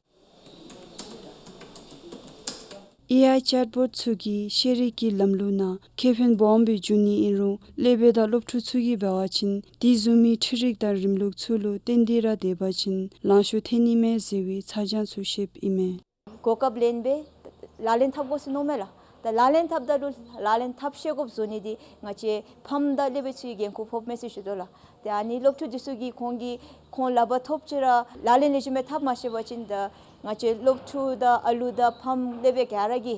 ཨེ་ཨའི་ཅེཊ་བོཊ་ཚུ་གིས་ཤེས་རིག་གི་ལམ་ལུགས་ནང་ཁེ་ཕན་སྦོམ་སྦེ་འབྱུང་ནི་ཨིན་རུང་སློབ་དཔོན་དང་སློབ་ཕྲུག་ཚུ་གིས་འབད་བ་ཅིན་དེ་བཟུམ་མའི་འཕྲུལ་རིག་དང་རིམ་ལུགས་ཚུ་ལུ་བརྟེན་ཏེ་ར་སྡོད་པ་ཅིན་ལང་ཤོར་ཐལ་ནི་མས་ཟེར་བའི་ཚ་གྱང་ཚུ་བཤདཔ་ཨིན་མས། གོ་སྐབས་ལེན་སྦེ་ལག་ལེན་འཐབ་དགོ་ཟེར་མནོཝ་མས་ལགས། ད་ལག་ལེན་འཐབ་ད་ལུ་ལག་ལེན་འཐབ་ཤེས་དགོཔ་བཟོ་ནི་འདི་ང་བཅས་ཕམ་དང་སློབ་དཔོན་ཚུ་གི་འགན་ཁུར་ཕོགཔ་མས་ཟེར་ཞུ་དོ་ལགས། ཏེ་ཨ་ནི་སློབ་ཕྲུག་འདི་ཚུ་གིས་ཁོང་གིས་ཁོང་ལག་པར་ཐོབ་ཅི་ར་ལག་ལེན་ལེགས་ཤོམ་སྦེ་འཐབ་མ་ཤེས་པ་ཅིན་ད་ང་བཅས་སློབ་ཕྲུག་དང་ཨ་ལུ་དང་ཕམ་སློབ་དཔོན་ག་ར་གི་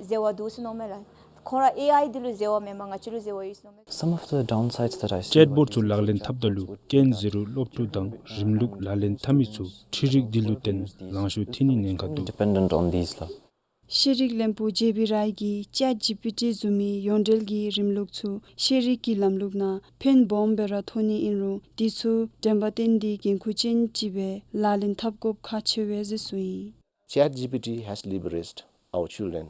ཟེར་བ་འདུག་ཟེར་མནོཝ་མས་ལགས། ཁོང་ར་ཨེ་ཨའི་འདི་ལུ་ཟེར་བ་མེན་པར་ང་བཅས་ལུ་ཟེར་བ་ཡོད་ཟེར་མནོཝ་མས། Some of the downsides that I see ཅེཊ་བོཊ་ཚུ་ལག་ལེན་འཐབ་ད་ལུ་རྐྱེན་ཟེར་རུང་སློབ་ཕྲུག་དང་རིམ་ལུགས་ལག་ལེན་འཐབ་མི་ཚུ་འཕྲུལ་རིག་འདི་ལུ་བརྟེན་ལང་ཤོར་ཐལ་ནི་ཉེན་ཁ་འདུག། Dependent on these ལགས། ཤེས་རིག་བློན་པོ་ཇེ་བི་རའི་གིས་ཅེཊ་ཇི་པི་ཊི་བཟུམ་མའི་ཡོངས་འབྲེལ་གྱི་རིམ་ལུགས་ཚུ་ཤེས་རིག་གི་ལམ་ལུགས་ནང་ཕན་སྦོམ་སྦེ་ར་ཐོགས་ནི་ཨིན་རུང་དེ་ཚུ་དྲན་པ་བཏོན་ཏེ་འགན་ཁུར་ཅན་ཅིག་སྦེ་ལག་ལེན་འཐབ་དགོཔ་ཁག་ཆེ་བས་ཟེར་གསུངས་ཡི། ChatGPT has liberated our children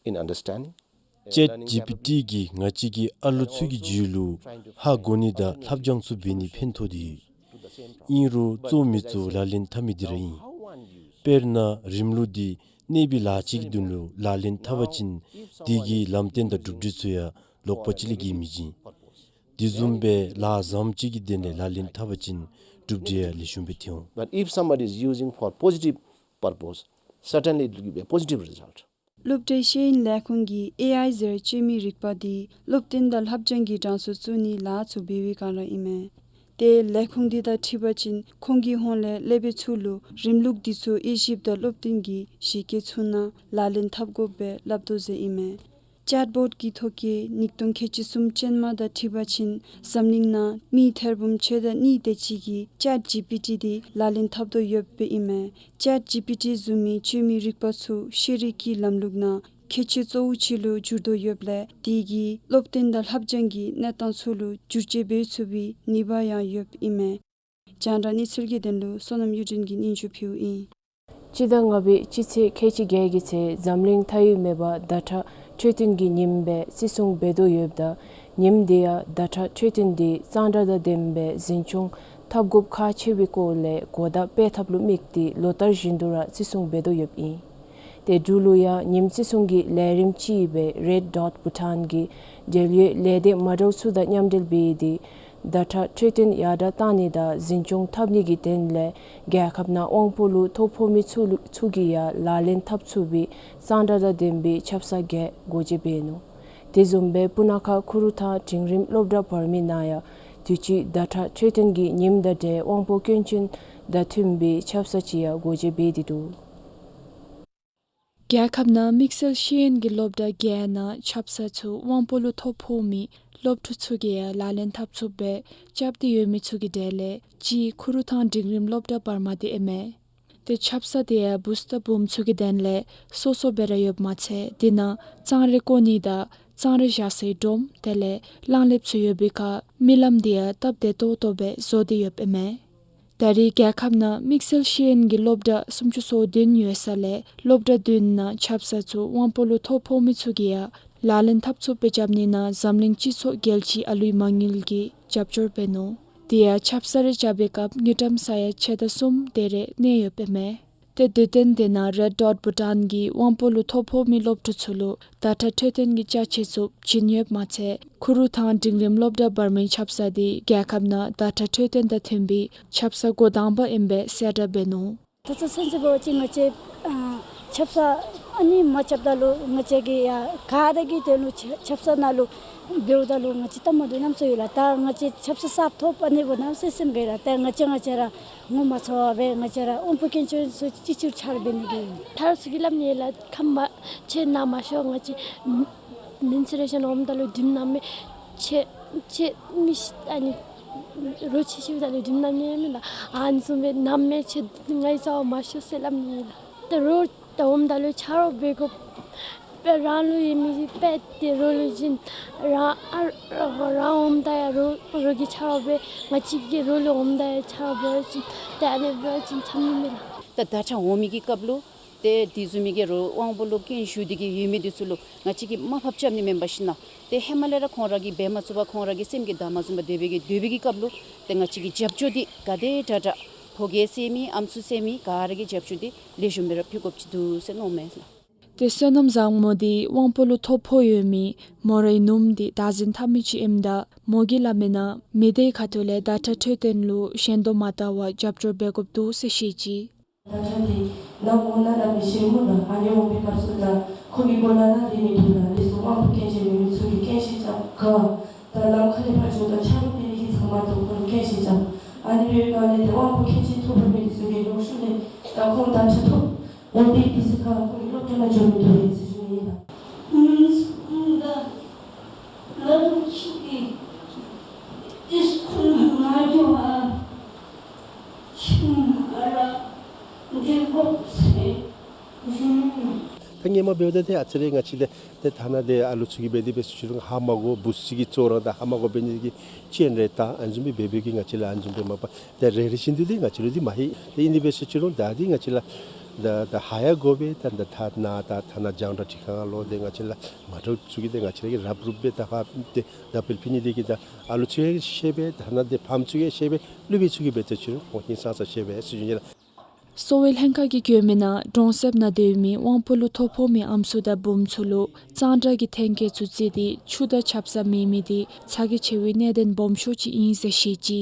in understanding. ཅེཊ་ཇི་པི་ཊི་གིས་ང་བཅས་ཀྱི་ཨ་ལོ་ཚུ་གི་རྒྱུད་ལུ་ཧ་གོ་ནི་དང་ལྷབ་སྦྱང་ཚུ་འབད་ནི་ཕན་ཐོགས་ཏེ་ཡོད། ཨིན་རུང་གཙོ་བོ་མི་གཙོ་ལག་ལེན་འཐབ་མི་འདི་ར་ཨིན། དཔེར་ན་རིམ་ལུགས་འདི་གནས་པའི་ལཱ་ཅིག་གི་དོན་ལུ་ལག་ལེན་འཐབ་པ་ཅིན་དེ་གི་ལམ་སྟོན་དང་གྲུབ་འབྲས་ཚུ་ཡང་ལོག་པ་ཅིག་ལས་བརྒལ་མི་བྱིན། དེ་བཟུམ་སྦེ་ལཱ་བཟངམ་ཅིག་གི་དོན་ལས་ལག་ལེན་འཐབ་པ་ཅིན་གྲུབ་འབྲས་ཡང་ལེགས་ཤོམ་སྦེ་ཐོན་འོང་། But if somebody is using for positive purpose, certainly it will give a positive result. སློབ་གྲྭའི་ཤེས་ཡོན་ལས་ཁུངས་ཀྱིས་ཨེ་ཨའི་ཟེར་སྤྱོད་མི་རིག་པ་འདི་སློབ་སྟོན་དང་ལྷབ་སྦྱང་གི་གྲངས་སུ་བཙུགས་ནིའི་ལཱ་ཚུ་འབད་བའི་བསྒང་ར་ཨིན་མས། ཏེ་ལས་ཁུངས་འདི་དང་འཁྲིལ་བ་ཅིན་ཁོང་གི་ཧོངས་ལས་སློབ་དཔོན་ཚུ་ལུ་རིམ་ལུགས་འདི་ཚུ་དབྱེ་ཞིབ་དང་སློབ་སྟོན་གྱི་གཞི་བཀོད་ཚུ་ནང་ལག་ལེན་འཐབ་དགོཔ་སྦེ་སླབ་དོ་ཟེར་ཨིན་མས། ཅེཊ་བོཊ་ཀྱི་ཐོ་བཀོད་ཉིས་སྟོང་ཁལ་གཅིག་གསུམ་ཅན་མ་དང་འཁྲིལ་བ་ཅིན་འཛམ་གླིང་ནང་མི་ཐེར་འབུམ་ཕྱེད་དང་གཉིས་དེ་ཅིག་གིས་ཅེཊ་ཇི་པི་ཊི་འདི་ལག་ལེན་འཐབ་དོ་ཡོདཔ་ཨིན་མས། ཅེཊ་ཇི་པི་ཊི་བཟུམ་མའི་སྤྱོད་མི་རིག་པ་ཚུ་ཤེས་རིག་གི་ལམ་ལུགས་ནང་ཁྱད་ཆོས་གཙོ་བོ་ཅིག་ལུ་འགྱུར་དོ་ཡོདཔ་ལས་དེ་གིས་སློབ་སྟོན་དང་ལྷབ་སྦྱང་གི་གནས་སྟངས་ཚུ་ལུ་བསྒྱུར་བཅོས་འབད་ཚུགས་པའི་ནུས་པ་ཡང་ཡོདཔ་ཨིན་མས། རྒྱང་བསྒྲགས་གནས་ཚུལ་གྱི་དོན་ལུ་བསོད་ནམས་གཡུ་སྒྲོན་གྱིས་སྙན་ཞུ་ཕུལཝ་ཨིན། སྤྱི་ཟླ་ལྔ་པའི་སྤྱི་ཚེས་ཁལ་གཅིག་བརྒྱད་ཀྱི་ཚེ་འཛམ་གླིང་མཐའ་དབུས་མེད་པར་ཟླ་ཁྲག་འཕྲོད་བསྟེན་གྱི་ཉིནམ་སྦེ་བརྩི་སྲུང་འབད་དོ་ཡོདཔ་ད་ཉིནམ་འདི་ཡང་ཟླ་ཁྲག་འཕྲོད་བསྟེན་འདི་གཙང་སྦྲ་དང་ལྡནམ་སྦེ་འཛིན་སྐྱོང་འཐབ་དགོཔ་ཁག་ཆེ་བའི་སྐོར་ལས་གོ་བརྡ་སྤེལ་ཐབས་ལུ་དམིགས་ཏེ་ལོ་ལྟར་བཞིན་དུ་ར་བརྩི་སྲུང་འབད་དོ་ཡོདཔ་ཨིན། ཏེ་འབྲུག་ལུ་ཡང་ཉིནམ་བརྩི་སྲུང་གི་ལས་རིམ་ཅིག་སྦེ་རེཌ་ཌོཊ་བྷུ་ཊཱན་གྱིས་འབྲེལ་ཡོད་ལས་སྡེ་མ་འདྲཝ་ཚུ་དང་མཉམ་འབྲེལ་འབད་དེ་ཟླ་ཁྲག་འཕྲོད་བསྟེན་ཡར་དྲག་གཏང་ནི་དང་འཛིན་སྐྱོང་འཐབ་ནི་གི་དོན་ལས་རྒྱལ་ཁབ་ནང་དབང་པོ་ལུ་ཐོ་ཕོག་མི་ཚུ་ལུ་ཚུ་གིས་ཡང་ལག་ལེན་འཐབ་ཚུགས་པའི་གཙང་སྦྲ་དང་ལྡན་པའི་ཆབ་གསང་བརྒྱད་སྒོ་འབྱེད་འབད་ནུག། དེ་བཟུམ་སྦེ་སྤུ་ན་ཁ་ཁུ་རུ་ཐང་འབྲིང་རིམ་སློབ་གྲྭ་བར་མའི་ནང་ཡང་དུས་ཅི་ཟླ་ཁྲག་འཕྲོད་བསྟེན་གྱི་ཉིནམ་དང་འབྲེལ་དབང་པོ་སྐྱོན་ཅན་དང་མཐུན་པའི་ཆབ་གསང་ཅིག་ཡང་སྒོ་འབྱེད་འབད་དེ་འདུག། རྒྱལ་ཁབ་ནང་དམིགས་བསལ་ཤེས་ཡོན་གྱི་སློབ་གྲྭ་བརྒྱད་ནང་ཆབ་གསང་ཚུ་དབང་པོ་ལུ་ཐོ་ཕོག་མི་སློབ་ཕྲུག་ཚུ་གིས་ཡང་ལག་ལེན་འཐབ་ཚུགསཔ་སྦེ་རྐྱབ་སྟེ་ཡོད་མི་ཚུ་གི་གྲས་ལས་གཅིག་ཁུ་རུ་ཐང་འབྲིང་རིམ་སློབ་གྲྭ་བར་མ་འདི་ཨིན་མས། ཏེ་ཆབ་གསང་དེ་ཡང་བུཚ་དང་བུམོ་ཚུ་གི་དོན་ལས་སོ་སོ་སྦེ་ར་ཡོདཔ་མ་ཚད་དེ་ནང་གཙང་རེ་བཀོ་ནི་དང་གཙང་རེ་བཞག་སའི་སྒྲོམ་དེ་ལས་གླང་ལེབ་ཚུ་ཡོད་པའི་ཁར་རྨི་ལམ་དེ་ཡང་སྟབས་བདེ་ཏོག་ཏོ་སྦེ་བཟོ་སྟེ་ཡོདཔ་ཨིན་མས། ད་རེས་རྒྱལ་ཁབ་ནང་དམིགས་བསལ་ཤེས་ཡོན་གྱི་སློབ་གྲྭ་སུམ་ཅུ་སོ་བདུན་ཡོད་ས་ལས་སློབ་གྲྭ་བདུན་ནང་ཆབ་གསང་ཚུ་དབང་པོ་ལུ་ཐོ་ཕོག་མི་ཚུ་གིས་ཡང་ལག་ལེན་འཐབ་ཚུགསཔ་སྦེ་རྐྱབ་ནི་ནང་འཛམ་གླིང་སྤྱི་ཚོགས་རྒྱལ་སྤྱིའི་ཨ་ལུའི་མ་དངུལ་གྱིས་རྒྱབ་སྐྱོར་འབད་ནུག། དེ་ཡང་ཆབ་གསང་རེ་རྐྱབ་པའི་སྐབས་དངུལ་ཀྲམ་ས་ཡ་ཕྱེད་དང་གསུམ་དེ་རེ་གནས་ཡོདཔ་ཨིན་མས། ཏེ་དུས་སྟོན་དེ་ནང་རེཌ་ཌོཊ་བྷུ་ཊཱན་གྱིས་དབང་པོ་ལུ་ཐོ་ཕོག་མི་སློབ་ཕྲུག་ཚུ་ལུ་བརྡ་ཁྲ་འཕྲོད་བསྟེན་གྱི་ཅ་ཆས་ཚུ་བྱིན་ཡོདཔ་མ་ཚད་ཁུ་རུ་ཐང་འབྲིང་རིམ་སློབ་གྲྭ་བར་མའི་ཆབ་གསང་འདི་རྒྱལ་ཁབ་ནང་བརྡ་ཁྲ་འཕྲོད་བསྟེན་དང་མཐུན་པའི་ཆབ་གསང་འགོ་དང་པ་ཨིན་པའི་གསལ་བསྒྲགས་འབད་ནུག། ད་ལྟོ་ཚུན་ཚོད་འབད་བ་ཅིན་ང་བཅས་ཨ་ཆབ་གསང་ཨ་ནི་མ་རྐྱབ་ད་ལུ་ང་བཅས་ཀྱིས་ཡང་ག་ར་གི་དོན་ལུ་ཆ་ཆབ་གསང་ནང་ལུ་འབདཝ་ད་ལུ་ང་བཅས་སྟབས་མ་བདེཝ་གནམ་མེད་ས་མེད་ཡོད་ལགས། ད་ང་བཅས་ཆབ་གསང་གསརཔ་ཐོབ་ཨ་ནི་འབདཝ་ད་གནམ་མེད་ས་མེད་སེམས་དགའ་ཡི་ལགས། ད་ང་བཅས་ང་བཅས་ར་ངོ་མ་ཚ་བར་སྦེ་ང་བཅས་ར་དབང་པོ་སྐྱོན་ཅན་ཚུ་གཅིག་གྱུར་འཆར་འབད་ནི་གི་ཡོད། ཕྲུ་གུ་ཚུ་གིས་སླབ་ནི་ལགས། ཁམས་མ་ཁྱེད་ནཱ་མ་ཤོག། ང་བཅས་མེན་སི་ཊུ་རེ་ཤཱན་འོངམ་ད་ལུ་དྲིམ་མནམ་མས། ཁྱེད་ཁྱེད་མི་ཤི་ཨ་ནི་རོ་ཁྱི་ཤིཝ་ད་ལུ་དྲིམ་མནམ་ནི་མེན་ན། ཨ་ནི་བཟུམ་སྦེ་མནམ་མས། ཁྱེད་ང་གི་རྩ་བར་མ་ཤོག་ཟེར་སླབ་ནི་ལགས། ད་རོགས་ད་འོངམ་ད་ལུ་ཆ་རོགས་འབད་དགོ་པས། རང་ལུ་ཡོད་མི་དཔེ་དེ་རོགས་ལུ་བྱིན། རང་ཨ་རང་འོངམ་ད་ཡང་རོགས་རོགས་ཀྱིས་ཆ་རོགས་འབད། ང་བཅས་ཀྱིས་རོགས་ལུ་འོངམ་ད་ཡང་ཆ་རོགས་འབད་བྱིན། ཏེ་ཨ་ནི་འབད་བྱིན་འཐབ་ནི་མས་ལགས། ད་བརྡ་ཁྲ་འོང་མི་གི་སྐབས་ལུ་ཏེ་དེ་བཟུམ་མའི་གི་རོགས་དབང་པོ་ལུ་སྐྱོན་ཞུགས་ཏེ་གི་ཡོད་མི་འདི་ཚུ་ལུ་ང་བཅས་ཀྱིས་དམའ་ཕབ་རྐྱབ་ནི་མེན་པར་ཞིན་ན་ཏེ་ཧེ་མ་ལས་ར་ཁོང་ར་གིས་འབད་མ་ཚུགས་པར་ཁོང་ར་གི་སེམས་ཀྱི་བདག་མ་བཟུང་བར་དེ་སྦེ་གི་སྡོད་པའི་གི་སྐབས་ལུ་ཏེ་ང་བཅས་ཀྱི་རྒྱབ་སྐྱོར་འདི་ག་དེ་དྲག་དྲག་ཕོ་སྐྱེས་ཟེར་མི་ཨམ་སྲུ་ཟེར་མི་ག་ར་གི་རྒྱབ་སྐྱོར་འདི་ལེགས་ཤོམ་སྦེ་ར་ཕུལ་དགོཔ་ཅིག་འདུག་ཟེར་མནོཝ་མས་ལགས། ཏེ་བསོད་ནམས་བཟང་མོ་འདི་དབང་པོ་ལུ་ཐོ་ཕོག་ཡོད་མི་མོ་རའི་ནུམོ་འདི་བདག་འཛིན་འཐབ་མི་ཅིག་ཨིནམ་ད་མོ་གིས་སླབ་མིའི་ནང་མི་སྡེའི་ཁ་ཐུག་ལས་བརྡ་ཁྲ་འཕྲོད་བསྟེན་ལུ་ཞེན་དོ་མ་བལྟ་བར་རྒྱབ་སྐྱོར་འབད་དགོཔ་འདུག་ཟེར་བཤད་ཅི། བརྡ་ཁྲ་འདི་ནམ་འོང་ན་ནམ་མི་ཤེས་སྨོ་ལགས། ཨ་ནི་འོང་པའི་སྐབས་སུ་ད་ཁོ་གི་མགུ་ལས་ར་རེག་ནི་འདུག་ལགས། དེ་ཚུ་དབང་པོ་སྐྱོན་ཅན་ཡོད་མི་ཚུ་གིས་སྐྱོན་ཤེས་རྐྱབ་ག། ད་ལམ་ཁ་ལས་ཕར་འགྱོཝ་ད་ཆ་རོགས་འབད་ནི་གི་ཚང་མ་ད་ཁོ་ལུ་སྐྱོན་ཤེས་རྐྱབ། ཨ་ནི་འབད་བའི་སྒང་ལས་ཏེ་དབང་པོ་སྐྱོན་ཅན་ཐོ་ཕོག་མི་འདི་ཚུ་གིས་ལོག་ཤུལ་ལས་ད་ཁོང་བརྡ་ཁྲ་ཐོབ་འོང་པའི་དུས་སུ་ཁར་ཁོང་གིས་སློབ་གྲྭ་ནང་འགྱོ་མི་བཏུབ་པས་ཟེར་ཞུ་ནི་ཨིན་ལགས། ཨུམ་ད་ལ་ལུ་ཅིག་གིས་ཨིསི་ཀུལ་ནང་མ་འགྱོ་བར་ཁྱིམ་ནང་ར་སྡོད་དགོ་ཟེར་ཞུ་ནི་ཨིན། ད་སྔོན་མ་འབདཝ་ད་ཏེ་ཨ་ཙི་རེ་ང་བཅས་ལས་ཏེ་ཐ་ན་ཏེ་ཨ་ལུ་ཚུ་གིས་འབད་དེ་འབད་ཟེར་ཞུ་རུང་ཧ་མ་གོ་བུཚ་ཅིག་གི་བཙོག་ར་དང་ཧ་མ་གོ་འབད་ནི་གི་སྐྱོན་རེ་ད་ཨ་ནི་བཟུམ་སྦེ་འབད་འབད་གི་ང་བཅས་ལུ་ཨ་ནི་བཟུམ་སྦེ་མ་པ་ཏེ་རེ་རེ་བཞིན་དུ་ཏེ་ང་བཅས་ལུ་འདི་མ་ཧེ། ཏེ་ཨིན་དེ་འབད་ཟེར་ཞུ་རུང་ད་འདི་ང་བཅས་ལུ་ད་ད་ཧ་ཡང་གོ་བས། ད་ད་ཐ་ན་ད་ཐ་ན་རྒྱང་བསྒྲགས་ཁྲི་ཁང་ལུ་ཏེ་ང་བཅས་ལུ་མ་འདྲཝ་ཚུ་གིས་ཏེ་ང་བཅས་ལུ་གིས་རབ་རུབ་སྦེ་ད་ཕར་ཏེ་ད་འབོད་ཕུལ་ནི་འདི་གིས་ད་ཨ་ལུ་ཚུ་ཡང་ཤེས་པས། ཐ་ན་ཏེ་ཕམ་ཚུ་ཡང་ཤེས་པས། སློབ་དཔོན་ཚུ་གིས་འབད་ཟེར་ཞུ་རུང་ཁོང་ཧིང་སངས་ས་ཤེས་པས་ཟེར་ཞུ་ནི་ལགས། གསོ་བའི་ལྷན་ཁག་གིས་བཀོད་མིའི་ནང་གྲོང་གསེབ་ནང་སྡོད་མི་དབང་པོ་ལུ་ཐོ་ཕོག་མི་ཨམ་སྲུ་དང་བུམོ་ཚུ་ལུ་གཙང་སྦྲ་གི་ཐོན་སྐྱེད་ཚུ་བརྩིས་ཏེ་ཆུ་དང་ཆབ་གསང་མེད་མི་འདི་ཚ་གྱང་ཆེ་བའི་གནད་དོན་སྦོམ་ཤོས་ཅིག་ཨིན་ཟེར་བཤད་ཅི།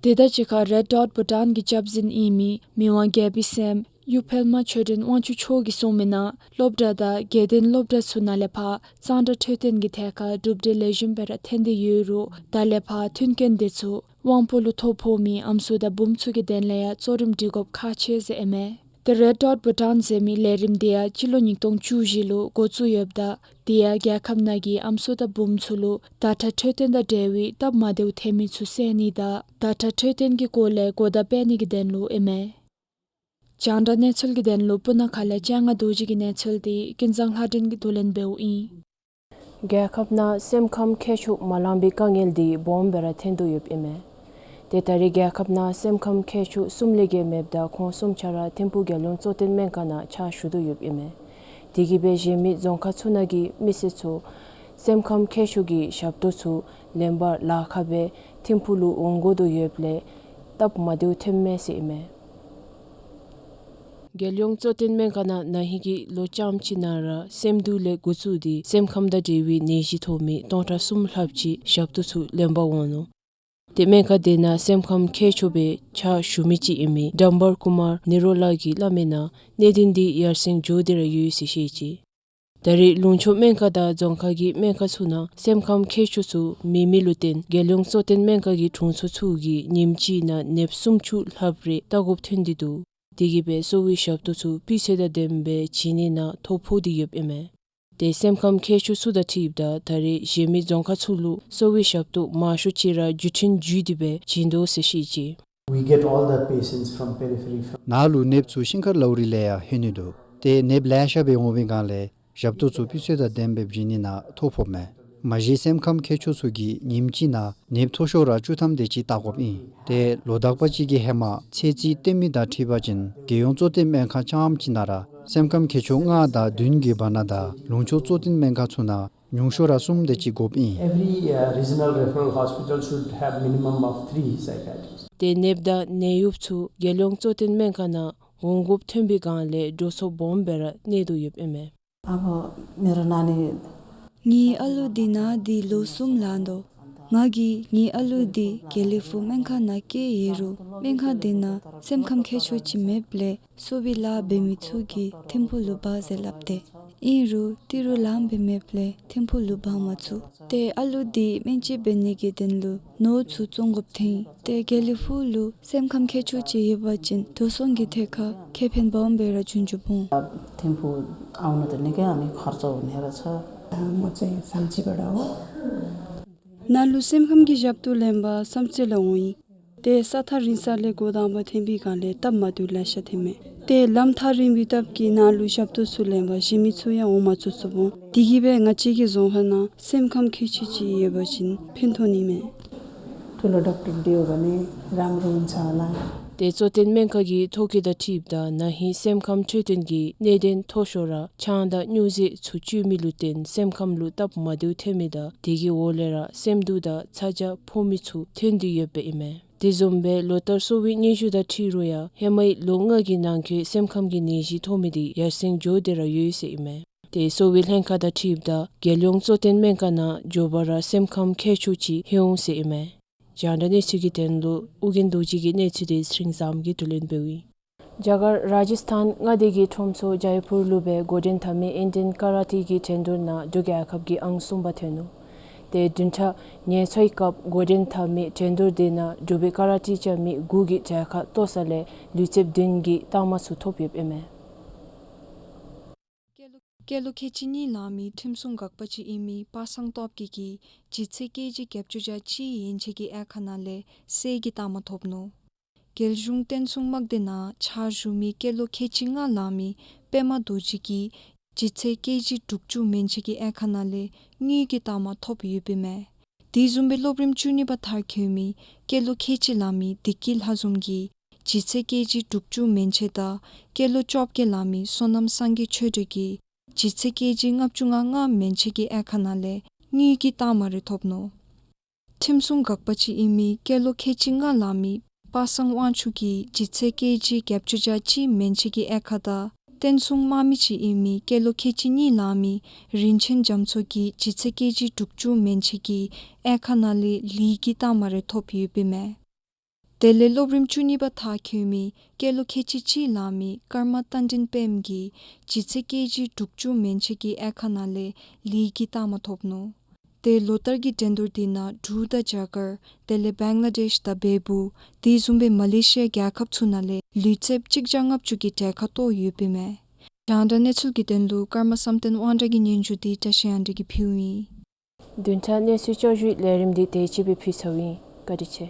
དེ་དང་གཅིག་ཁར་རེཌ་ཌོཊ་བྷུ་ཊཱན་གྱི་སྐྱབས་འཛིན་ཨིན་མི་མི་དབང་རྒྱལ་པོའི་སྲསམོ་གཡུ་འཕེལ་མ་ཆོས་སྒྲོན་དབང་ཕྱུག་མཆོག་གིས་གསུངས་མིའི་ནང་སློབ་གྲྭ་དང་དགེ་ལྡན་སློབ་གྲྭ་ཚུ་ནང་ལས་ཕར་གཙང་སྦྲ་འཕྲོད་བསྟེན་གྱི་ཐད་ཁར་གྲུབ་འབྲས་ལེགས་ཤོམ་སྦེ་ར་ཐོན་ཏེ་ཡོད་རུང་ད་ལས་ཕར་མཐུན་རྐྱེན་འདི་ཚུ་དབང་པོ་ལུ་ཐོ་ཕོག་མི་ཨམ་སྲུ་དང་བུམོ་ཚུ་གི་དོན་ལས་ཡང་གཙོ་རིམ་སྒྲིག་དགོཔ་ཁག་ཆེ་ཟེར་ཨིན་མས། ཏེ་རེཌ་ཌོཊ་བྷུ་ཊཱན་ཟེར་མི་ལས་རིམ་འདི་ཡང་སྤྱི་ལོ་ཉིས་སྟོང་བཅུ་བཞི་ལུ་འགོ་བཙུགས་ཡོདཔ་ད་དེ་ཡང་རྒྱལ་ཁབ་ནང་གི་ཨམ་སྲུ་དང་བུམོ་ཚུ་ལུ་བརྡ་ཁྲ་འཕྲོད་བསྟེན་དང་འབྲེལ་བའི་སྟབས་མ་བདེཝ་ཐོན་མི་ཚུ་སེལ་ནི་དང་བརྡ་ཁྲ་འཕྲོད་བསྟེན་གྱི་སྐོར་ལས་གོ་བརྡ་སྤེལ་ནི་གི་དོན་ལུ་ཨིན་མས། རྒྱང་བསྒྲགས་གནས་ཚུལ་གྱི་དོན་ལུ་སྤུ་ན་ཁ་ལས་སྤྱན་སྔ་རྡོ་རྗེ་གི་གནས་ཚུལ་འདི་ཀུན་བཟང་ལྷ་སྒྲོན་གྱིས་བསྡུ་ལེན་འབདཝ་ཨིན། རྒྱལ་ཁབ་ནང་སེམས་ཁམས་ཁྱད་ཆོས་མ་ལང་པའི་དཀའ་ངལ་འདི་སྦོམ་སྦེ་ར་ཐོན་དོ་ཡོདཔ་ཨིན་མས། ཏེ་ད་རེས་རྒྱལ་ཁབ་ནང་སེམས་ཁམས་ཁྱད་ཆོས་གསུམ་ལས་བརྒལ་མེདཔ་ད་ཁོང་གསུམ་ཆ་ར་ཐིམ་ཕུག་རྒྱལ་ཡོངས་གཙོ་བསྟེན་སྨན་ཁང་ནང་ཕྱག་ཞུ་དོ་ཡོདཔ་ཨིན་མས། དེ་གིས་སྦེ་གཞན་མི་རྫོང་ཁག་ཚུ་ནང་གི་མི་སེར་ཚུ་སེམས་ཁམས་ཁྱད་ཆོས་ཀྱི་ཞབས་ཏོག་ཚུ་ལེན་པར་ལཱ་ཁག་སྦེ་ཐིམ་ཕུག་ལུ་འོང་དགོ་དོ་ཡོདཔ་ལས་སྟབས་མ་བདེཝ་ཐོནམ་མས་ཟེར་ཨིན་མས། རྒྱལ་ཡོངས་གཙོ་བསྟེན་སྨན་ཁང་ནང་ན་ཧིང་གི་ལོ་རྐྱངམ་ཅིག་ནང་ར་སེམས་སྡུག་ལས་འགོ་བཙུགས་ཏེ་སེམས་ཁམས་དང་འབྲེལ་བའི་ནད་གཞི་ཐོབ་མི་སྟོང་ཕྲག་གསུམ་ལྷགཔ་ཅིག་ཞབས་ཏོག་ཚུ་ལེན་པར་འོང་ནུག། ཏེ་སྨན་ཁང་དེ་ནང་སེམས་ཁམས་ཁྱད་ཆོས་པའི་ཕྱག་ཞུ་མི་ཅིག་ཨིན་མི་ཌམ་བར་ཀུ་མར་ནི་རོ་ལགས་ཀྱིས་སླབ་མིའི་ནང་གནད་དོན་འདི་ཡར་སེང་འགྱོ་སྟེ་ར་ཡོད་ཟེར་བཤད་ཅི། ད་རེས་ལུང་ཕྱོགས་སྨན་ཁང་དང་རྫོང་ཁག་གི་སྨན་ཁང་ཚུ་ནང་སེམས་ཁམས་ཁྱད་ཆོས་ཚུ་མེད་མི་ལུ་བརྟེན་རྒྱལ་ཡོངས་གཙོ་བསྟེན་སྨན་ཁང་གི་དྲུང་འཚོ་ཚུ་གིས་ཉིནམ་གཅིག་ནང་ནདཔ་སུམ་ཅུ་ལྷགཔ་རེ་བལྟ་དགོཔ་ཐོན་ཏེ་འདུག། དེ་གིས་སྦེ་གསོ་བའི་ཞབས་ཏོག་ཚུ་སྤུས་ཚད་དང་ལྡནམ་སྦེ་བྱིན་ནི་ནང་ཐོ་ཕོག་སྟེ་ཡོདཔ་ཨིན་མས། ཏེ་སེམས་ཁམས་ཁྱད་ཆོས་ཚུ་དང་འཁྲིལཝ་ད་ད་རེས་གཞན་མི་རྫོང་ཁག་ཚུ་ལུ་གསོ་བའི་ཞབས་ཏོག་མང་ཤོས་ཅིག་ར་བརྒྱུད་འཕྲིན་བརྒྱུད་དེ་སྦེ་བྱིན་དོ་ཟེར་བཤད་ཅི། We get all the patients from periphery, from ནཱ་ལུ་ནདཔ་ཚུ་ཤིང་མཁར་ལའུ་རི་ལས་ཡང་ལྷོད་ནི་འདུག། ཏེ་ནདཔ་ལེ་ཤ་སྦེ་འོང་བའི་སྒང་ལས་ཞབས་ཏོག་ཚུ་སྤུས་ཚད་དང་ལྡནམ་སྦེ་བྱིན་ནི་ནང་ཐོ་ཕོགཔ་མས། མ་གཞི་སེམས་ཁམས་ཁྱད་ཆོས་ཚུ་གིས་ཉིནམ་གཅིག་ནང་ནདཔ་མཐོ་ཤོས་ར་བཅུ་ཐམ་དེ་ཅིག་བལྟ་དགོཔ་ཨིན། ཏེ་ལོ་དག་པ་ཅིག་གི་ཧེ་མ་ཚད་རྩིས་སྟོན་མི་དང་འཁྲིལ་བ་ཅིན་རྒྱལ་ཡོངས་གཙོ་བསྟེན་སྨན་ཁང་རྐྱངམ་ཅིག་ནང་ར་སེམས་ཁམས་ཁྱད་ཆོས་ལྔ་དང་བདུན་གྱི་བར་ན་དང་ལུང་ཕྱོགས་གཙོ་བསྟེན་སྨན་ཁང་ཚུ་ནང་ཉུང་ཤོས་ར་གསུམ་དེ་ཅིག་དགོཔ་ཨིན། Every, uh, regional referral hospital should have minimum of three psychiatrists. ཏེ་ནདཔ་དང་ནད་གཡོགཔ་ཚུ་རྒྱལ་ཡོངས་གཙོ་བསྟེན་སྨན་ཁང་ནང་ འོང་དགོཔ་ཐོན་པའི་སྒང་ལས་འགྲོ་སོང་སྦོམ་སྦེ་ར་གནས་དོ་ཡོདཔ་ཨིན་མས། अब मेरो नानी ངེའི་ཨ་ལུ་འདི་ན་སྟེ་ལོ་གསུམ་ལང་དོ། ང་གིས་ངེའི་ཨ་ལུ་འདི་དགེ་ལེགས་ཕུག་སྨན་ཁང་ནང་བསྐྱལ་ཡི་རུང་སྨན་ཁང་འདི་ནང་སེམས་ཁམས་ཁྱད་ཆོས་ཅིག་མེདཔ་ལས་གསོ་བའི་ལཱ་འབད་མི་ཚུ་གིས་ཐིམ་ཕུག་ལུ་འབག་ཟེར་སླབ་སྟེ། ཨིན་རུང་ཏི་རུ་ལམ་སྦེ་མེདཔ་ལས་ཐིམ་ཕུག་ལུ་འབག་མ་ཚུགས། ཏེ་ཨ་ལུ་འདི་སྨན་བཅོས་འབད་ནི་གི་དོན་ལུ་ནོར་ཚུ་བཙོང་དགོཔ་ཐོན་ཡི། ཏེ་དགེ་ལེགས་ཕུག་ལུ་སེམས་ཁམས་ཁྱད་ཆོས་ཅིག་ཡོད་པ་ཅིན་འགྲོ་སོང་གི་ཐད་ཁར་ཁེ་ཕན་སྦོམ་སྦེ་ར་བྱུང་བྱུངམ་འོང་། अब ཐིམ་ཕུག आउन त निकै हामी खर्च हुने रहेछ। म चाहिँ साम्चीबाट हो। ནཱ་ལུ་སེམས་ཁམས་ཀྱི་ཞབས་ཏོག་ལེན་པར་བསམ་རྩེ་ལུ་འོང་ཡི། ཏེ་ས་ཐག་རིང་ས་ལས་འགོ་དང་པ་ཐོན་པའི་སྒང་ལས་སྟབས་མ་བདེཝ་ལེ་ཤ་ཐོནམ་མས། ཏེ་ལམ་ཐག་རིང་བའི་སྟབས་ཀྱིས་ནཱ་ལུ་ཞབས་ཏོག་ཚུ་ལེན་པར་གཞན་མི་ཚུ་ཡང་འོང་མ་ཚུགས་ཚུགསཔ་འོང་། དེ་གིས་སྦེ་ང་བཅས་ཀྱི་རྫོང་ཁག་ནང་སེམས་ཁམས་ཁྱད་ཆོས་ཅིག་ཡོད་པ་ཅིན་ཕན་ཐོགས་ནི་མས། ठुलो डाक्टर दियो भने राम्रो हुन्छ होला। ཏེ་གཙོ་བསྟེན་སྨན་ཁང་གི་ཐོ་བཀོད་དང་འཁྲིལཝ་ད་ན་ཧིང་སེམས་ཁམས་འཕྲོད་བསྟེན་གྱི་གནད་དོན་མཐོ་ཤོས་ར་ཆང་དང་སྨྱོ་རྫས་ཚུ་སྤྱོད་མི་ལུ་བརྟེན་སེམས་ཁམས་ལུ་སྟབས་མ་བདེཝ་ཐོན་མི་དང་དེ་གི་འོག་ལས་ར་སེམས་སྡུག་དང་ཚ་གྱང་ཕོག་མི་ཚུ་ཐོན་དོ་ཡོདཔ་ཨིན་མས། དེ་བཟུམ་སྦེ་ལོ་ལྟར་གསོ་བའི་སྙན་ཞུ་དང་འཁྲིལ་རུང་ཡང་ཧེ་མའི་ལོ་ལྔ་གི་ནང་འཁོད་སེམས་ཁམས་ཀྱི་ནད་གཞི་ཐོབ་མི་དེ་ཡར་སེང་འགྱོ་སྟེ་ར་ཡོད་ཟེར་ཨིན་མས། ཏེ་གསོ་བའི་ལྷན་ཁག་དང་འཁྲིལཝ་ད་རྒྱལ་ཡོངས་གཙོ་བསྟེན་སྨན་ཁང་ནང་མགྱོགས་པ་ར་སེམས་ཁམས་ཁྱད་ཆོས་ཅིག་ལྷོད་འོང་ཟེར་ཨིན་མས། རྒྱང་བསྒྲགས་གནས་ཚུལ་གྱི་དོན་ལུ་ཨོ་རྒྱན་རྡོ་རྗེ་གི་གནས་ཚུལ་དེ་ཚེ་རིང་བཟངམོ་གིས་བསྡུ་ལེན་འབདཝ་ཨིན། རྒྱ་གར་རཱ་ཇཱིས་ཐཱན་མངའ་སྡེ་གི་ཁྲོམ་ཚོགས་ཇཱའི་ཕུར་ལུ་སྦེ་འགོ་འདྲེན་འཐབ་མི་ཨིན་ཌི་ཡན་ཀ་ར་ཊི་གི་འགྲན་བསྡུར་ནང་འབྲུག་རྒྱལ་ཁབ་ཀྱིས་ཨང་གསུམ་པ་ཐོན་ནུག། ཏེ་བདུན་ཕྲག་ངལ་འཚོའི་སྐབས་འགོ་འདྲེན་འཐབ་མི་འགྲན་བསྡུར་དེ་ནང་འབྲུག་པའི་ཀ་ར་ཊི་རྐྱབ་མི་དགུ་གིས་གྲལ་ཁར་གཏོགས་ས་ལས་ལུས་རྩལཔ་བདུན་གྱིས་རྟགས་མ་ཚུ་ཐོབ་ཡོདཔ་ཨིན་མས། སྐྱེས་ལོ་ཁལ་གཅིག་གཉིས་ལང་མི་ཁྲིམས་སྲུང་འགག་པ་ཅིག་ཨིན་མི་པ་སངས་སྟོབས་རྒྱས་ཀྱིས་ལྗིད་ཚད་ཀེ་ཇི་བརྒྱད་ཅུ་གྱ་གཅིག་ཡན་ཆད་ཀྱི་དབྱེ་ཁག་ནང་ལས་གསེར་གྱི་རྟགས་མ་ཐོབ་ནུག། རྒྱལ་གཞུང་བསྟན་སྲུང་དམག་སྡེ་ནང་ཕྱག་ཞུ་མི་སྐྱེས་ལོ་ཁལ་གཅིག་ལྔ་ལང་མི་པདྨ་རྡོ་རྗེ་གིས་ལྗིད་ཚད་ཀེ་ཇི་དྲུག་ཅུ་མན་ཆད་ཀྱི་དབྱེ་ཁག་ནང་ལས་དངུལ་གྱི་རྟགས་མ་ཐོབ་ཡོདཔ་ཨིན་མས། དེ་བཟུམ་སྦེ་སློབ་རིམ་བཅུ་གཉིས་པ་མཐར་འཁྱོལ་མི་སྐྱེས་ལོ་ཁལ་གཅིག་ལང་མི་བདེ་སྐྱིད་ལྷ་འཛོམས་ཀྱིས་ལྗིད་ཚད་ཀེ་ཇི་དྲུག་ཅུ་མན་ཆད་དང་སྐྱེས་ལོ་བཅོ་བརྒྱད་ལང་མི་བསོད་ནམས་སངས་རྒྱས་ཆོས་སྒྲོན་གྱིས་ལྗིད་ཚད་ཀེ་ཇི་ལྔ་བཅུ་ང་ལྔ་མན་ཆད་ཀྱི་དབྱེ་ཁག་ནང་ལས་དངུལ་གྱི་རྟགས་མ་རེ་ཐོབ་ནུག། ཁྲིམས་སྲུང་འགག་པ་ཅིག་ཨིན་མི་སྐྱེས་ལོ་ཁལ་གཅིག་ལྔ་ལང་མི་པ་སངས་དབང་ཕྱུག་གིས་ལྗིད་ཚད་ཀེ་ཇི་བརྒྱད་ཅུ་གྱ་གཅིག་མན་ཆད་ཀྱི་དབྱེ་ཁག་དང་བསྟན་སྲུང་དམག་མི་ཅིག་ཨིན་མི་སྐྱེས་ལོ་ཁལ་གཅིག་གཉིས་ལང་མི་རིན་ཆེན་རྒྱ་མཚོ་གིས་ལྗིད་ཚད་ཀེ་ཇི་དྲུག་ཅུ་མན་ཆད་ཀྱི་དབྱེ་ཁག་ནང་ལས་ལི་གི་རྟགས་མ་རེ་ཐོབ་ཡོདཔ་ཨིན་མས། དེ་ལས་སློབ་རིམ་བཅུ་གཉིས་པ་མཐར་འཁྱོལ་མི་སྐྱེས་ལོ་ཁལ་གཅིག་གཅིག་ལང་མི་ཀརྨ་རྟ་མགྲིན་དཔལམོ་གིས་ལྗིད་ཚད་ཀེ་ཇི་དྲུག་ཅུ་མན་ཆད་ཀྱི་དབྱེ་ཁག་ནང་ལས་ལི་གི་རྟགས་མ་ཐོབ་ནུག། ཏེ་ལོ་ལྟར་གྱི་འགྲན་བསྡུར་དེ་ནང་འབྲུག་དང་རྒྱ་གར་དེ་ལས་བང་ལ་དེཤ་དང་བལ་པོ་དེ་བཟུམ་སྦེ་མ་ལེ་ཤི་ཡ་རྒྱལ་ཁབ་ཚུ་ནང་ལས་ལུས་རྩལཔ་གཅིག་བརྒྱ་ལྔ་བཅུ་གིས་གྲལ་ཁར་གཏོགས་ཡོདཔ་ཨིན་མས། རྒྱང་བསྒྲགས་གནས་ཚུལ་གྱི་དོན་ལུ་ཀརྨ་བསམ་གཏན་དབང་གྲགས་ཀྱི་སྙན་ཞུ་དེ་བཀྲ་ཤིས་དབང་གྲགས་ཀྱིས་ཕུལཝ་ཨིན། བདུན་ཕྲག་གནས་ཚུལ་བསྐྱར་ཞུའི་ལས་རིམ་འདི་དེ་ཅིག་སྦེ་ཕུལ་ཚརཝ་ཨིན། བཀའ་དྲིན་ཆེ།